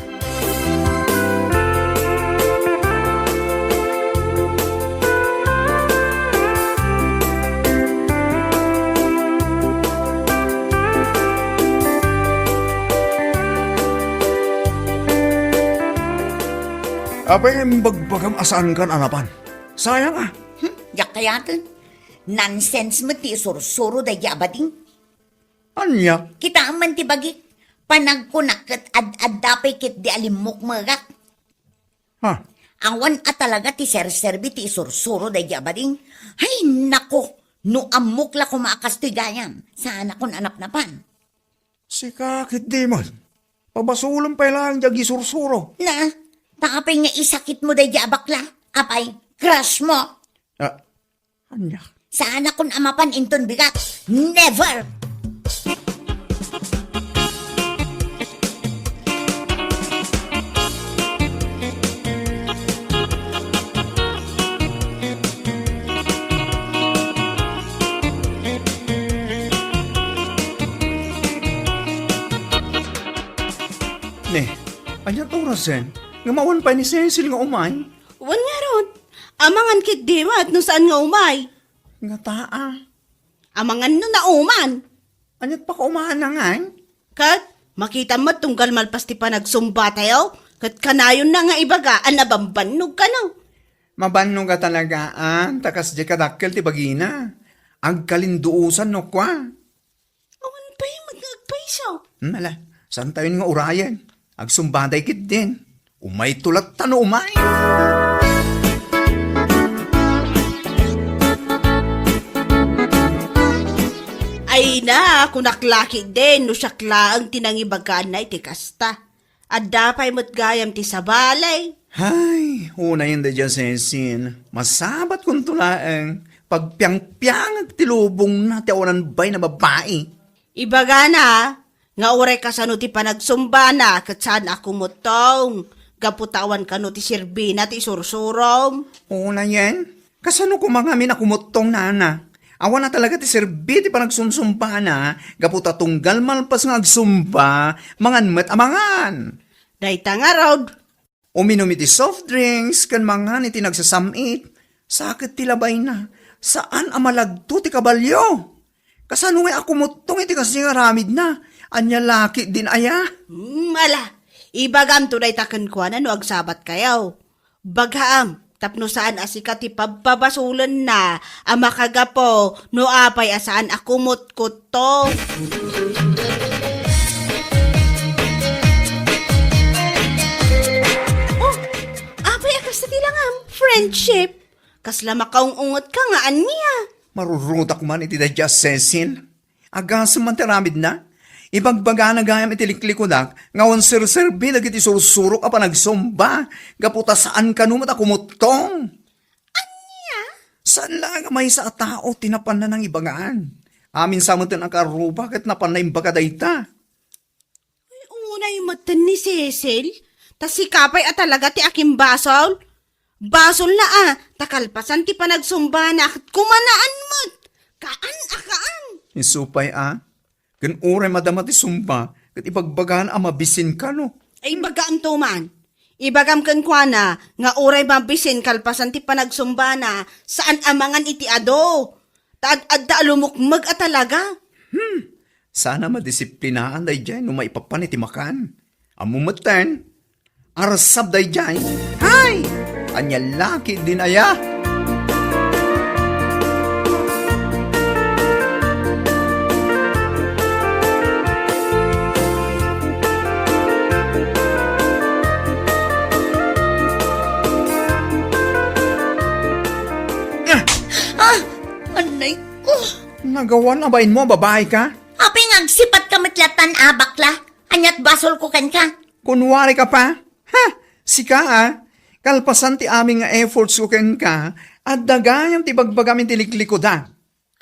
Apay nga imbagbagam a saankan a napan? Sayang a. Hmm, diak kayaten. Nonsense met ti isursuro daydi a bading. Ania? Kitaem man ti bagik. Panagkunak ket ad-adda pay ketdi a limmukmegak. Ha? Awan a talaga ti serserbi ti isursuro daydi a bading. Hay, nako! No ammok la koma a kastoy gayam, saanakon a napnapan. Sika ketdi met. Pabasolem pay laeng ti agisursuro. Na, ta apay nga isakitmo daydi a bakla? Apay, crush mo? Ah, ania? Saanakon a mapan inton bigat. Never! Ne, ania ti orasen? Ngem awan pay ni Cecil nga umay? Wen ngarud, amangan ketdi met no saan nga umay. Ngata a. Amangan no nauman. Ania ti pakaumaanna ngay? Ket, makitam met tunggal malpas ti panagsumbatayo, ket kanayonna nga ibaga a nabambannog kano. Mabannog a talagaan, ta kasdiay kadakkel ti bagina. Agkalinduosan no kua. Awan pay met nga agpayso. Hmm, ala, saantayon nga urayen. Agsumbaday ketdin. Umayto latta no umay. Ay na, kunak la ketdin, no siak laeng ti nangibagaanna iti kasta. Adda pay met gayam ti sabali. Hay, unayen daydiay a Cecil. Masabatkonto laeng. Pagpiangpiangek ti lubongna ti awanan bain a babai. Ibagana nga uray kasano ti panagsumbana ket saan a kumuttong gapu ta awan kano ti serbina ti isursurom. Unayen, kasano koma ngamin a kumuttong, nana? Awan a talaga ti serbi ti panagsumsumbana gapu ta tunggal malpas nga agsumba, mangan met a mangan. Dayta ngarud. Uminum iti soft drinks ken mangan iti nagsasam-it. Saket ti labayna. Saan a malagto ti kabalio. Kasano nga a kumuttong iti kasdi nga aramidna? Ania la ketdin aya? Hmm, ala, ibagamto dayta kenkuana no agsabatkayo. Bagaam, tapno saan a sika ti pabpabasolenna a makagapu no apay a saan a kumutkutto. Oh, apay a kasta ti langam, friendship? Kasla makaung-ungetka nga ania? Marurutak man iti daydiay a Cecil. Agasem man ti aramidna. Ibagbagana gayam iti liklikudak nga awan serserbi dagiti sursurok a panagsumba gapu ta saan kano met a kumuttong. Ania? Saan laeng a maysa a tao ti napanna nangibagaan. Amin sa met ti nakaruba ket napanna imbaga dayta. Ay, unay metten ni Cecil, ta sika pay a talaga ti akimbasol. Basolna a, ta kalpasan ti panagsumbana ket kumanaan met. Kaan a kaan. Isu pay a, ken uray madama ti sumba, ket ibagbagana a mabisin kano. Ay, ibagaamto man. Ibagam kenkuana nga uray mabisin kalpasan ti panagsumbana, saan a mangan iti adu. Ta ad-adda a lumukmeg a talaga. Hmm. Saan a madisiplinaan daydiay no maipapan iti makan. Ammo metten, arsab daydiay. Hay! Ania la ketdin aya? Ah! Ah! Anay ko! Nagawan a bainmo a babaika? Apay nga agsipatka met lattan a bakla? Aniat basolko kenka? Kunwarika pa? Ha? Sika a? Kalpasan ti amin nga effortsko kenka, adda gayam ti bagbagam iti liklikuda.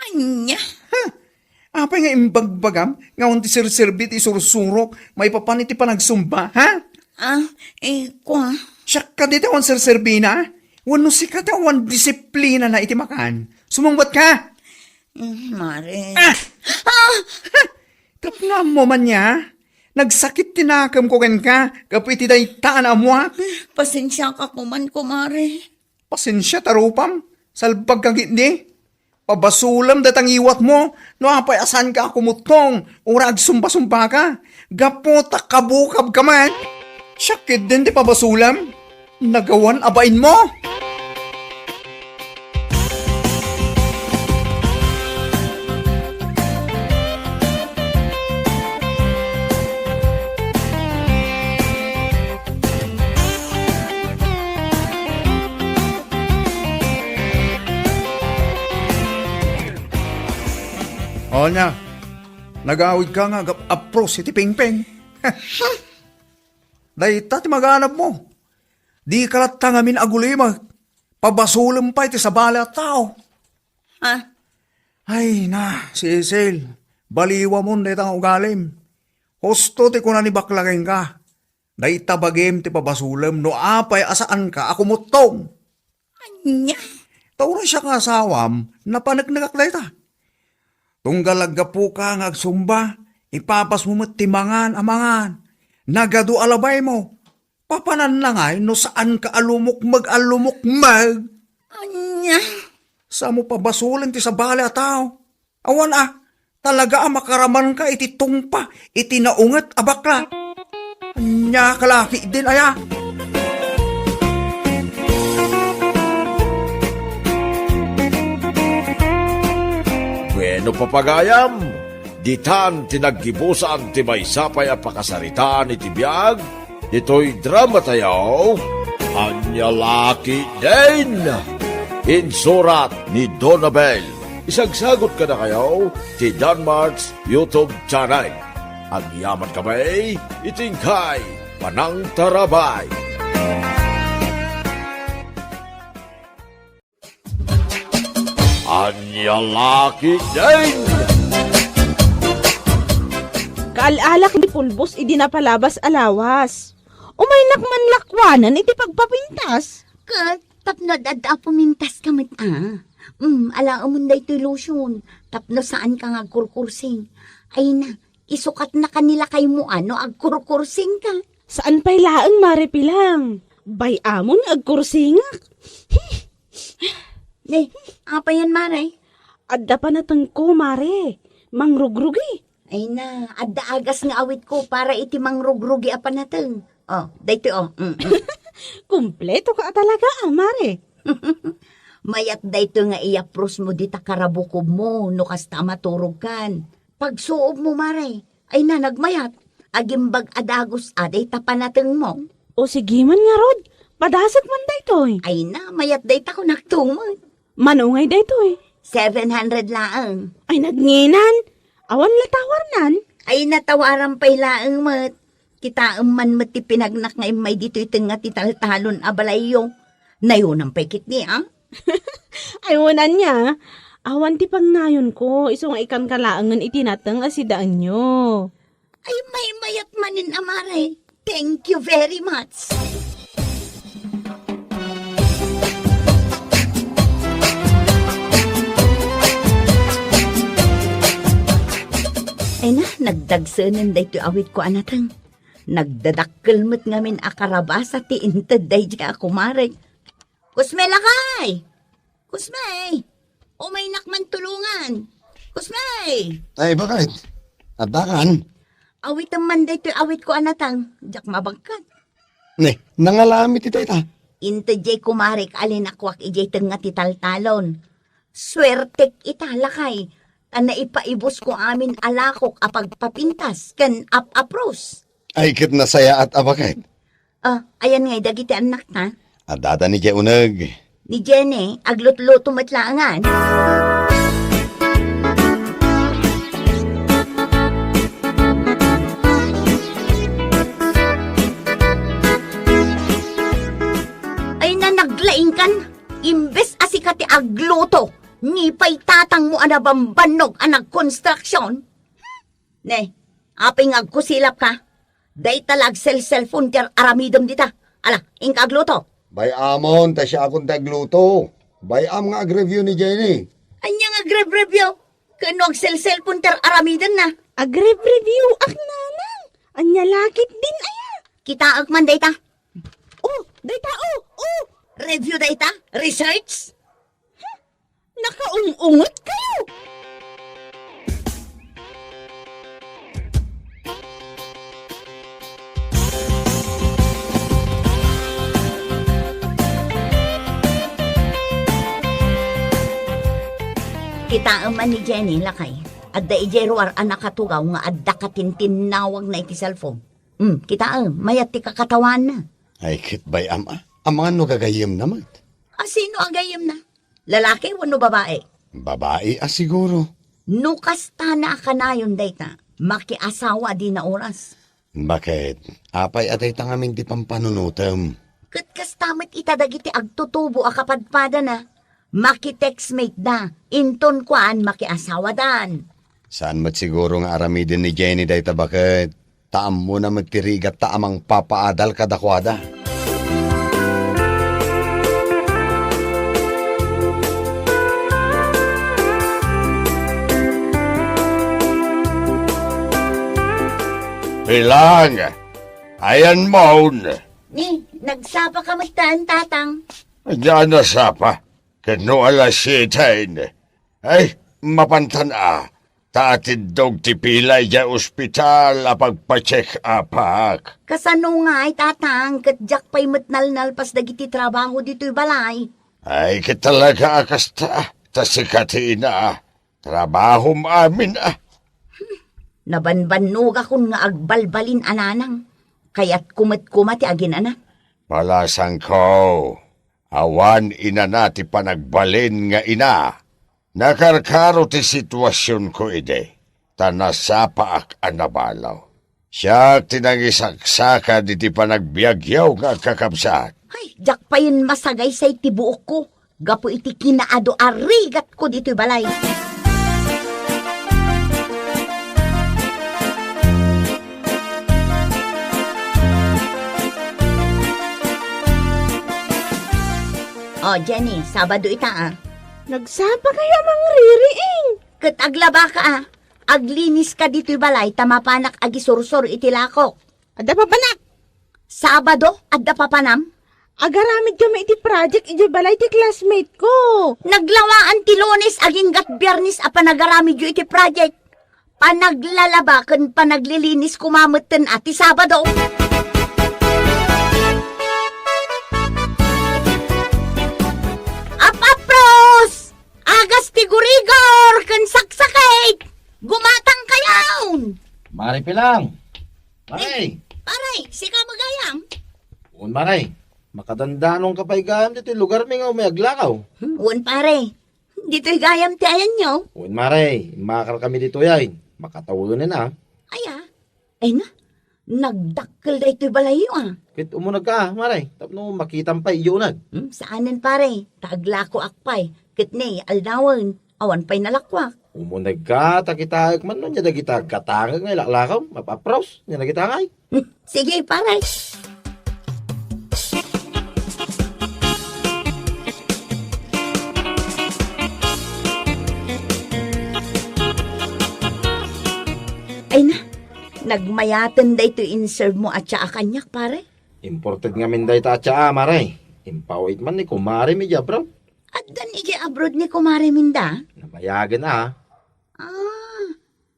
Ania? Ha? Apay nga imbagbagam nga awan ti serserbi ti isursurok maipapan iti panagsumba, ha? Ah, eh, kua. Siak kadi ti awan serserbina? Wenno sika ti awan disiplinana iti makan? Sumungbat ka? Mm, Mare. Ah! Ah! Tapno ammo man nia, nagsakit ti nakemko kenka gapu iti dayta a naammuak. Pasensiaka koman, kumare. Pasensia ta rupam, salbagka ketdi. Pabasolem dayta ngiwatmo no apay a saanka a kumuttong, uray agsumba-sumbaka. Gapu ta kabukabka met. Siak ketdin ti pabasolem. Nagawan a bainmo. Ania, nagawidka nga agap-apros iti pingping. Dayta ti maganabmo. Dika latta ngamin agulimek. Pabasolem pay ti sabali a tao. Ha? Ay na, Cecil, baliwamon dayta nga ugalim. Husto ti kuna ni bakla kenka. Dayta bagim ti pabasolem no apay a saanka a kumuttong. Ania? Ta uray siak nga asawam, napaneknekak dayta. Tunggal aggapuka nga agsumba, ipapasmo met ti mangan a mangan. Nagadu a labaymo. Papananna ngay no saanka a lumukmeg a lumukmeg? Ania? Samo pabasolen ti sabali a tao. Awan a, talaga a makaramanka iti tungpa iti naunget a bakla. Ania ka la ketdin aya? Bueno, papagayam, ditan ti naggibusan ti maysa pay a pakasaritaan iti biag ditoy dramatayo, Ania la ketdin! Insurat ni Donabel. Isagsagut kadakayo ti Danmart's YouTube channel. Agyaman kami iti inkay panangtarabay. Ania la ketdin! Kaal-alak ni Pulbos idi napalabas a lawas. Umaynak man lakuanan iti pagpapintas. Ket tapno ad-adda a pumintaska met a. Mm, alaemon daytoy lotion. Tapno saanka nga agkurkursing. Ay na, isukatnaka ni lakaymo a no agkurkursingka. Saan pay laeng, Mare Pilang. Bay-amon nga agkursingak. Ne, apayan, Mare? Adda panatengko, Mare. Mangrugrugi. Ay na, adda agas nga awitko para iti mangrugrugi a panateng. Oh, daytoy, oh. Mm, mm. Kumpletoka a talaga, a, Mare. Mayat daytoy nga iyaprosmo dita karabukobmo no kasta a maturogkan. Pagsuobmo, Mare. Ay na, nagmayat. Agimbag a dagus a dayta panatengmo. O sige man ngarud, padasek man daytoy. Ay na, mayat dayta kunakto met. Mano ngay daytoy? Seven hundred laeng. Ay, nagnginan. Awan la tawarnan. Ay, natawaran pay laeng met. Kitaem man met ti pinagnak nga immay ditoy tengnga ti taltalon a balayyo. Nayonan pay ketdi, a? Ay, wen ania. Awan ti pangnayonko, isu nga ikanka laengen iti nateng a sidaenyo. Ay, maymayat manen a, Mare. Thank you very much. Ay na, nagdagsenen daytoy awitko a nateng. Nagdadakkel met ngamin a karabasa ti inted daydiay a kumarek. Kusme, lakay! Kusme! Umaynak man tulongan! Kusme! Ay, bakit? Addakan? Awitem man daytoy awitko a nateng, diak mabagkat. Ne, nangalami ti dayta. Inted diay kumarek a linakuak idiay tengnga ti taltalon. Suertek ita, lakay, ta naipaibusko amin a lakok a pagpapintas ken ap-apros. Ay, ket nasayaat a bakit? Ah, ayan ngay dagiti annakta? Addada ni Jay uneg. Ni Jenny, aglutluto met laengan. Ay na, naglaingkan, imbes a sika ti agluto, ni pay tatangmo a nabambannog a nagkonstruksion. Ne, apay nga agkusilapka? Dayta la agselselpon ti ar-aramidem dita. Ala, inka agluto. Bay-amon, ta siakon ti agluto. Bay-am nga agreview ni Jenny. Ania nga agreview? Ken no agselselpon ti ar-aramidenna? Agreview-ak, nanang. Ania la ketdin aya? Kitaek man dayta. Oh, dayta, oh, oh. Review dayta? Research? Nakaung-unget kayo! Kitaem man ni Jenny, lakay. Adda idiay ruar a nakatugaw nga adda katintinnawagna iti cellphone. Hmm, kitaem, mayat ti kakatawaanna. Ay, ket bay-am a. Amangan no gagayyemna met. A, sino a gayyemna? Lalaki wenno babae? Babae a siguro. No kasta na a kanayon dayta, makiasawa a dina oras. Baket, apay a dayta ngamin ti pampanunotem? Ket kasta met ita dagiti agtutubo a kapadpadana. Makitextmate da, inton kuan makiasawadan. Saan met siguro nga aramiden ni Jenny dayta baket? Ta ammona met ti rigatta a mangpapaadal kadakuada. Pilang, ayan mon? Ni, nagsapa ka met, tatang. Ania a nasapa? Ket no alas siete, ay, mapantan a, ta atiddog ti pila idiay ospital a pagpa-check-upak. Kasano ngay, tatang, ket diak pay met nalnalpas dagiti trabaho ditoy balay? Ay, ket talaga a kasta, ta sika ti ina, trabahom amin a. Nabanbannogakon nga agbalbalin a nanang. Kayatko met koma ti agin-anak. Palasangko, awan inana ti panagbalin nga ina. Nakarkaro ti situasionko idi, ta nasapaak a nabalaw. Siak ti nangisaksakad iti panagbiagyo nga agkakabsat. Ay, diak payen masagaysay ti buokko gapu iti kinaadu a rigatko ditoy balay. O, Jenny, Sabado ita, a. Nagsapa kayo a mangririing. Ket aglaba ka, a. Aglinis ka ditoy balay ta mapanak agisursor iti lakok. Adda papanak. Sabado, adda papanam? Agaramid kami iti project idiay balay ti classmate ko. Naglawaan ti Lunes aginggat Biyernes a panagaramidyo iti project. Panaglalaba ken panaglilinis koma metten a ti Sabado. Apapros! Agas ti gurigor ken saksakit! Gumatang kayon! Mare Pilang! Mare! Pare, sika met gayam? Wen, Mare. Makadandanon ka pay gayam ditoy lugar mi nga umay aglakaw. Hmm, wen, pare. Ditoy gayam ti ayanyo? Wen, Mare. Immakar kami ditoy ay. Makatawenen a. Aya? Ay na, nagdakkel daytoy balayyo, a. Ket umunegka, Mare, tapno makitam pay idiay uneg. Hmm, saanen, pare, ta aglakoak pay. Ket ni, aldawen, awan pay nalakoak. Umunegka, ta kitaek man no ania dagita aggatangek nga ilaklakaw, mapapros, ania dagita ngay. Hmm, sige, pare. Ay na, nagmayaten daytoy in-serve mo a tsaa kaniak, pare? Imported ngamin dayta a tsaa, Mare. Impaw-it man ni kumarem idiay abroad. Addan idiay abroad ni kumarem inda? Nabayagen a. Ah,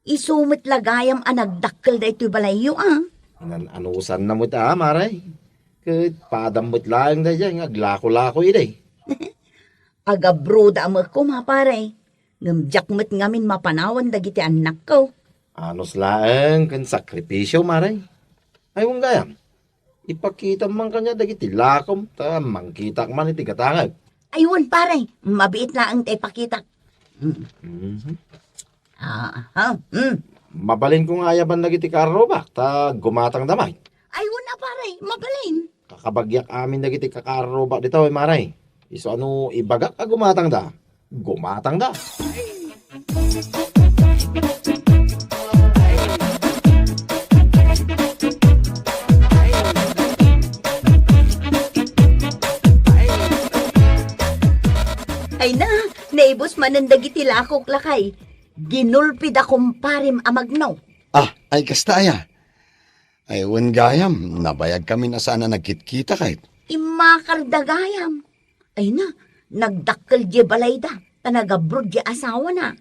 isu met la gayam a nagdakkel daytoy balayyo, a. Nan-anusanna met a, Mare. Ket padam met laeng daydiay nga aglako-lako idi. Agabroda met koma, pare. Ngem diak met ngamin mapanawan dagiti annakko. Anus laeng ken sakripisio, Mare. Ay, wen gayam, ipakitam man kaniak dagiti lakom, ta mangkitak man iti gatangek. Ay, wen, pare, mabiit laeng ta ipakitak. Mm. Mhm. Ah, ah, mm. Mabalinko nga ayaban dagiti karrubak, ta gumatangda met. Ay, wen a, pare, mabalin. Kakabagyak amin dagiti kakarrubak ditoy, Mare. Isu a no ibagak a gumatangda, gumatangda. Ay na, naibus manen dagiti lakok, lakay. Ginulpida kumparem a magno. Ah, ay kasta aya. Ay, wen gayam, nabayagkamin a saan a nagkitkita ket. Immakarda gayam. Ay na, nagdakkel diay balayda, ta nag-abroad diay asawana.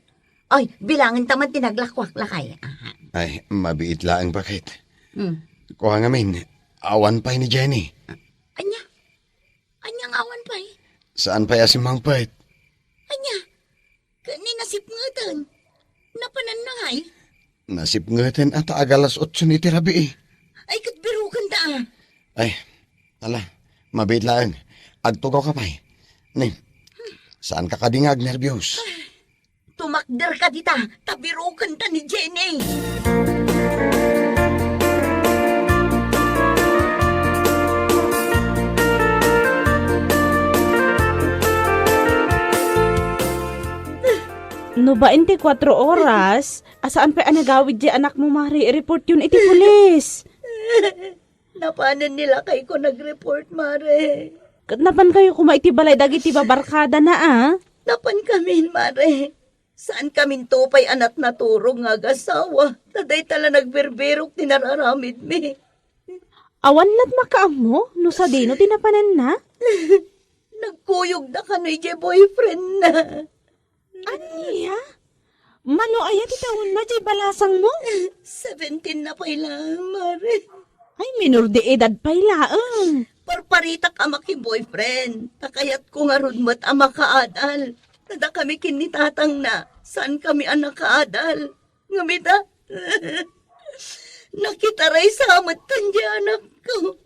Ay, bilangenta man ti naglakuak lakay. Aha. Ay, mabiit laeng, baket. Hmm. Kua ngamin, awan pay ni Jenny. Ania? Ania nga awan pay? Saan pay a simmangpet? Ania? Ket ni nasipngeten. Napananna ngay? Nasipngeten a ta agalas otso iti rabii. Ay, ket birukenda a. Ay, ala, mabiit laeng. Agtugaw ka pay. Ni, saan ka kadi nga agnerbios? Tumakder ka dita, ta birukenta ni Jenny. No bain ti kuatro oras, a saan pay a nagawid diay anakmo, Mare, i-report yon iti pulis. Napanen ni lakayko nag-report, Mare. Ket napankayo koma iti balay dagiti babarkadana, a? Napankamin, Mare. Saankaminto pay a natnaturog nga agasawa, ta dayta la nagbirbirok ti nararamidmi. Awan la't makaammo no sadino ti napananna? Nagkuyogda kano idiay boyfriendna. Ania? Mano aya ti tawenna diay balasangmo? Seventeen na pay laeng, Mare. Ay, minor de edad pay laeng. Parparitak a maki-boyfriend. Ta kayatko ngarud met a makaadal. Ta dakami ken ni tatangna, saankami a nakaadal. Ngem ita, nakitaray sa met diay anakko.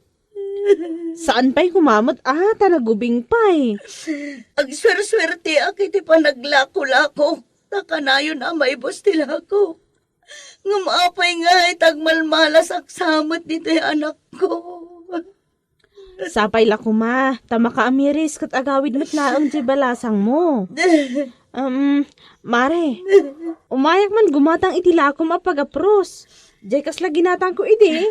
Saan pay koma met a, ta nagubing pay. Agsuersuerteak iti panaglako-lakok, ta kanayon a maibus ti lakok. Ngem apay ngay ta agmalmalasak sa met ditoy anakko? Sapay la koma, ta makaamiris ket agawid met laeng diay balasangmo. Um, Mare, umayak man gumatang iti lakom a pagapros. Diay kasla ginatangko idi.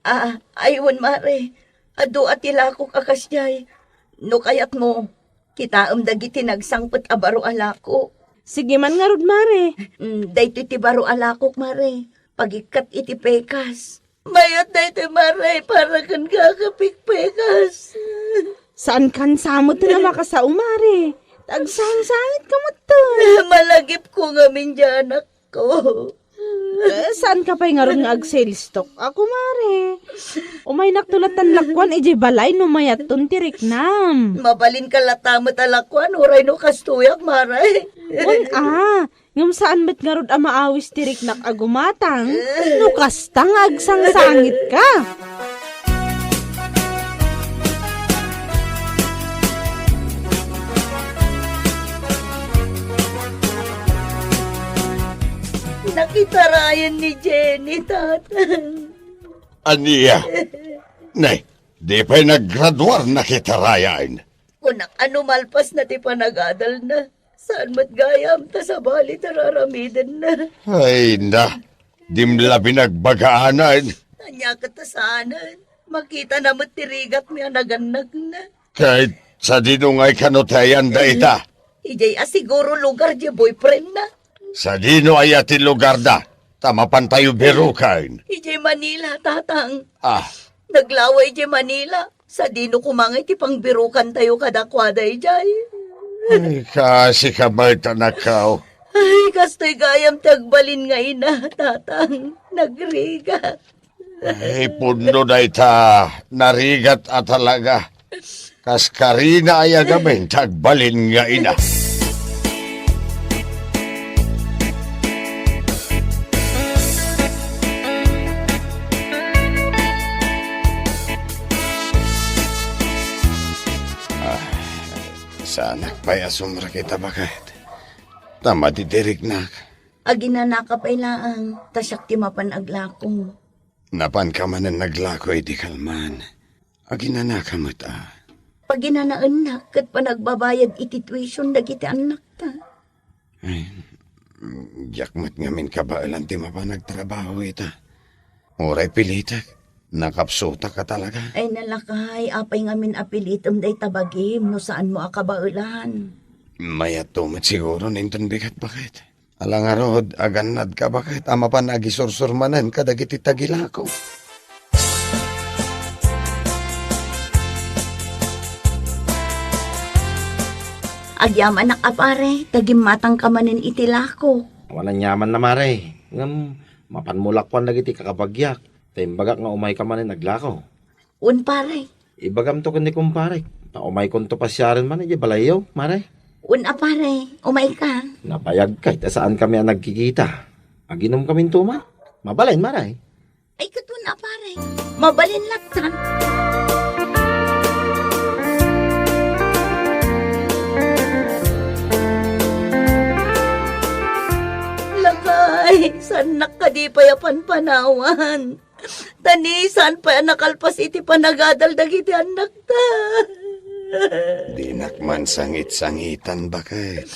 Ah, ay wen, Mare. Adu a ti lakok a kasdiay. No kayatmo, kitaem dagiti nagsangpet a baro a lako. Sige man ngarud, Mare. Mm, daytoy ti baro a lakok, Mare. Pagikkat iti pekas. Mayat daytoy, Mare, para ken kakapikpekas. Saankan sa met a makasao, Mare. Agsangsangitka met. Malagipko ngamin diay anakko. Eh, saanka pay ngarud nga ag-sales talk a, kumare? Umaynakto latta lakuan idiay balay no mayatton ti riknam. Mabalinka latta met a lakuan, uray no kastoyak, Mare. Wen a, ngem saan met ngarud a maawis ti riknak a gumatang no kasta nga agsangsangitka. Nakitarayan ni Jenny, Tatang. Ania? Nay, di pay naggraduar, nakitarayan. Kunak, ano malpas na ti panagadalna? Saan met gayam ta sabali ti raramidenna? Ay na, dim labi nagbagaanan. Ania ket ta saanen? Makitana met ti rigatmi a nagannagna. Ket sadino ngay kano ti ayan dayta? Idiay a siguro lugar diay boyfriendna. Sadino aya ti lugarda? Ta mapantayo biruken. Idiay Manila, Tatang. Ah. Naglawa idiay Manila. Sadino koma ngay ti pangbirukantayo kadakuada idiay? Ay, kaasi ka met, anakko. Ay, kastoy gayam ti agbalin nga ina, Tatang. Nagrigat. Ay, pudno dayta, narigat a talaga. Kas karina aya ngamin ti agbalin nga ina. Ah, saanak pay a sumrekita, baket. Ta madi ti riknak. Aginanaka pay laeng, ta siak ti mapan aglako. Napanka manen naglako idi kalman. Aginanaka met a. Paginanaennak ket panagbabayad iti tuition dagiti annakta. Ay, diak met ngamin kabaelan ti mapan agtrabaho ita. Uray pilitek, nakapsutak a talaga. Ay, nalakay, apay ngamin a pilitem dayta bagim no saanmo a kabaelan? Mayatto met siguro inton bigat, baket. Ala ngarud, agannadka baket a mapan agisursur manen kadagiti tagilako. Agyamanak a pare, ta gimmatangka manen iti lako. Awan aniamanna, mare. Ngem mapanmo lakuan dagiti kakabagiak, ta imbagak nga umayka manen aglako. Wen, pare. Ibagamto ken ni kumparek, ta umaykonto pasiaren man idiay balayyo, mare. Wen a, pare, umayka. Nabayagka ta saankami a nagkikita. Aginumkaminto man. Mabalin, mare. Ay, ket wen a, pare. Mabalin latta. Lakay, saannak kadi pay a panpanawan. Ta ni saan pay a nakalpas iti panagadal dagiti annakta. Dinak man sangit-sangitan, baket.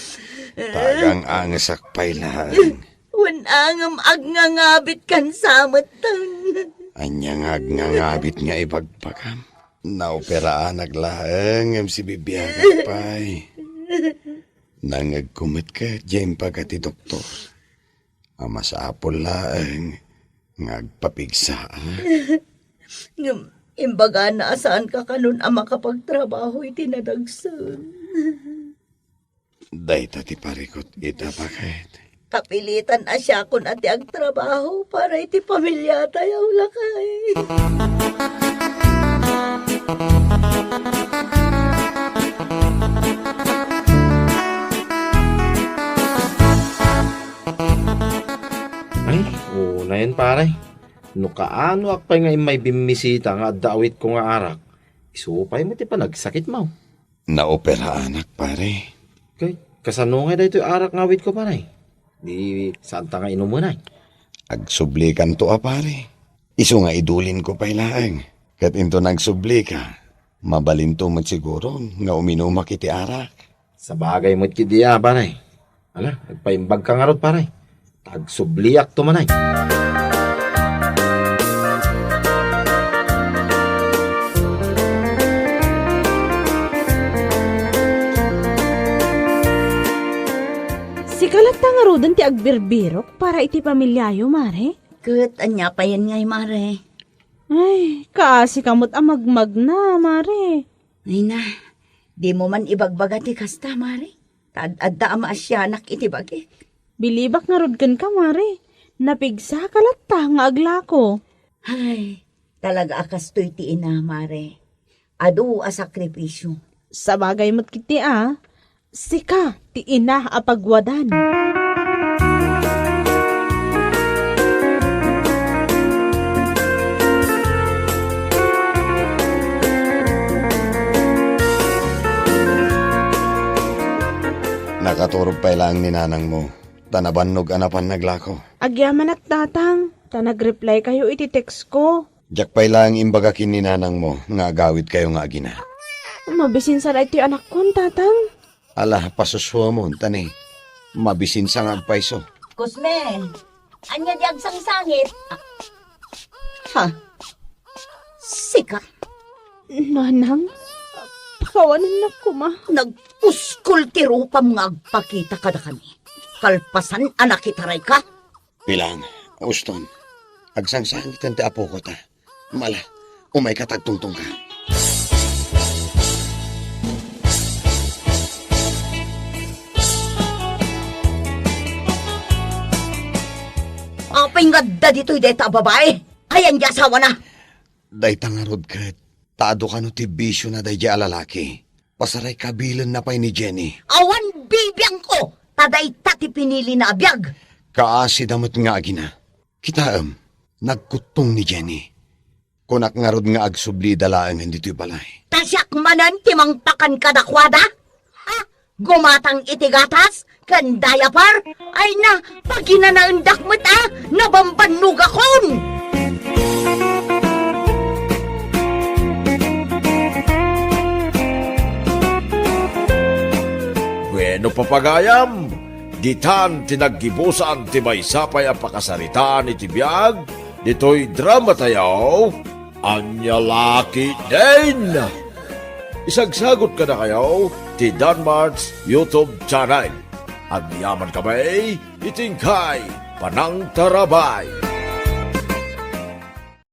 Ta agang-angesak pay laeng. Wen a ngem agngangabitkan sa metten. Ania nga agngangabit nga ibagbagam? Naoperaanak laeng ngem sibibiagak pay. Nangngegko met ket diay impaga ti doktor a masapul laeng nga agpapigsa. Ngem imbagana a saanka kanon a makapagtrabaho iti nadagsen. Dayta ti parikut ita, baket. Kapilitan a siakon a ti agtrabaho para iti pamiliatayo, lakay. Ay, unayen, pare. No kaanoak pay nga immay bimmisita nga adda awitko nga arak, isu pay met ti panagsakitmo. Naoperaanak, pare. Kay, kasano ngay daytoy arak nga awitko, pare? Di, saanta nga inumen ay? Agsublikanto a, pare. Isu nga idulinko pay laeng. Ket into nagsublika, mabalinto met siguron nga uminumak iti arak. Sabagay met ketdi a, pare. Ala, agpaimbagka ngarud, pare. Agsubliakto manen. Sika latta ngaruden ti agbirbirok para iti pamiliayo, mare? Ket ania payen ngay, mare? Ay, kaasika met a magmagna, mare. Ay na, dimo man ibagbaga ti kasta, mare. Ta ad-adda a maasianak iti bagik. Bilibak ngarud kenka, mare. Napigsaka latta nga aglako. Ay, talaga a kastoy ti ina, mare. Adu a sakripisio. Sabagay met ketdi a, sika ti ina a pagwadan. Nakaturog pay laeng ni nanangmo, ta nabannog a napan naglako. Agyamanak, Tatang, ta nagreplaykayo iti text ko. Diak pay laeng imbaga ken ni nanangmo nga agawidkayo nga agina. Mabisinsa daytoy anakkon, Tatang. Ala, pasusuamon, ta ni, mabisinsa nga agpayso. Cosme, ania di agsangsangit? Ha? Sika? Nanang, pakawanennak koma. Nagpuskol ti rupam nga agpakita kadakami. Kalpasan a nakitarayka? Bilang, Uston, agsangsangiten ti apoko ta. Mala, umayka ta agtungtungka. Apay nga adda ditoy dayta a babae? Ayan di asawana? Dayta ngarud ket, ta adu kano ti bisiona daydiay a lalaki. Pasaraykabilenna pay ni Jenny. Awan bibiangko, ta dayta ti pinilina a biag. Kaasida met nga agina. Kitaem, nagkuttong ni Jenny. Kunak ngarud nga agsublida laengen ditoy balay. Ta siak manen ti mangpakan kadakuada? Ha? Gumatang iti gatas ken diaper? Ay na, paginanaendak met a nabambannogakon! Bueno, papagayam, ditan ti naggibusan ti maysa pay a pakasaritaan iti biag ditoy dramatayo, Ania La Ketdin. Isagsagut kadakayo ti Danmart's YouTube channel. Agyaman kami iti inkay panangtarabay.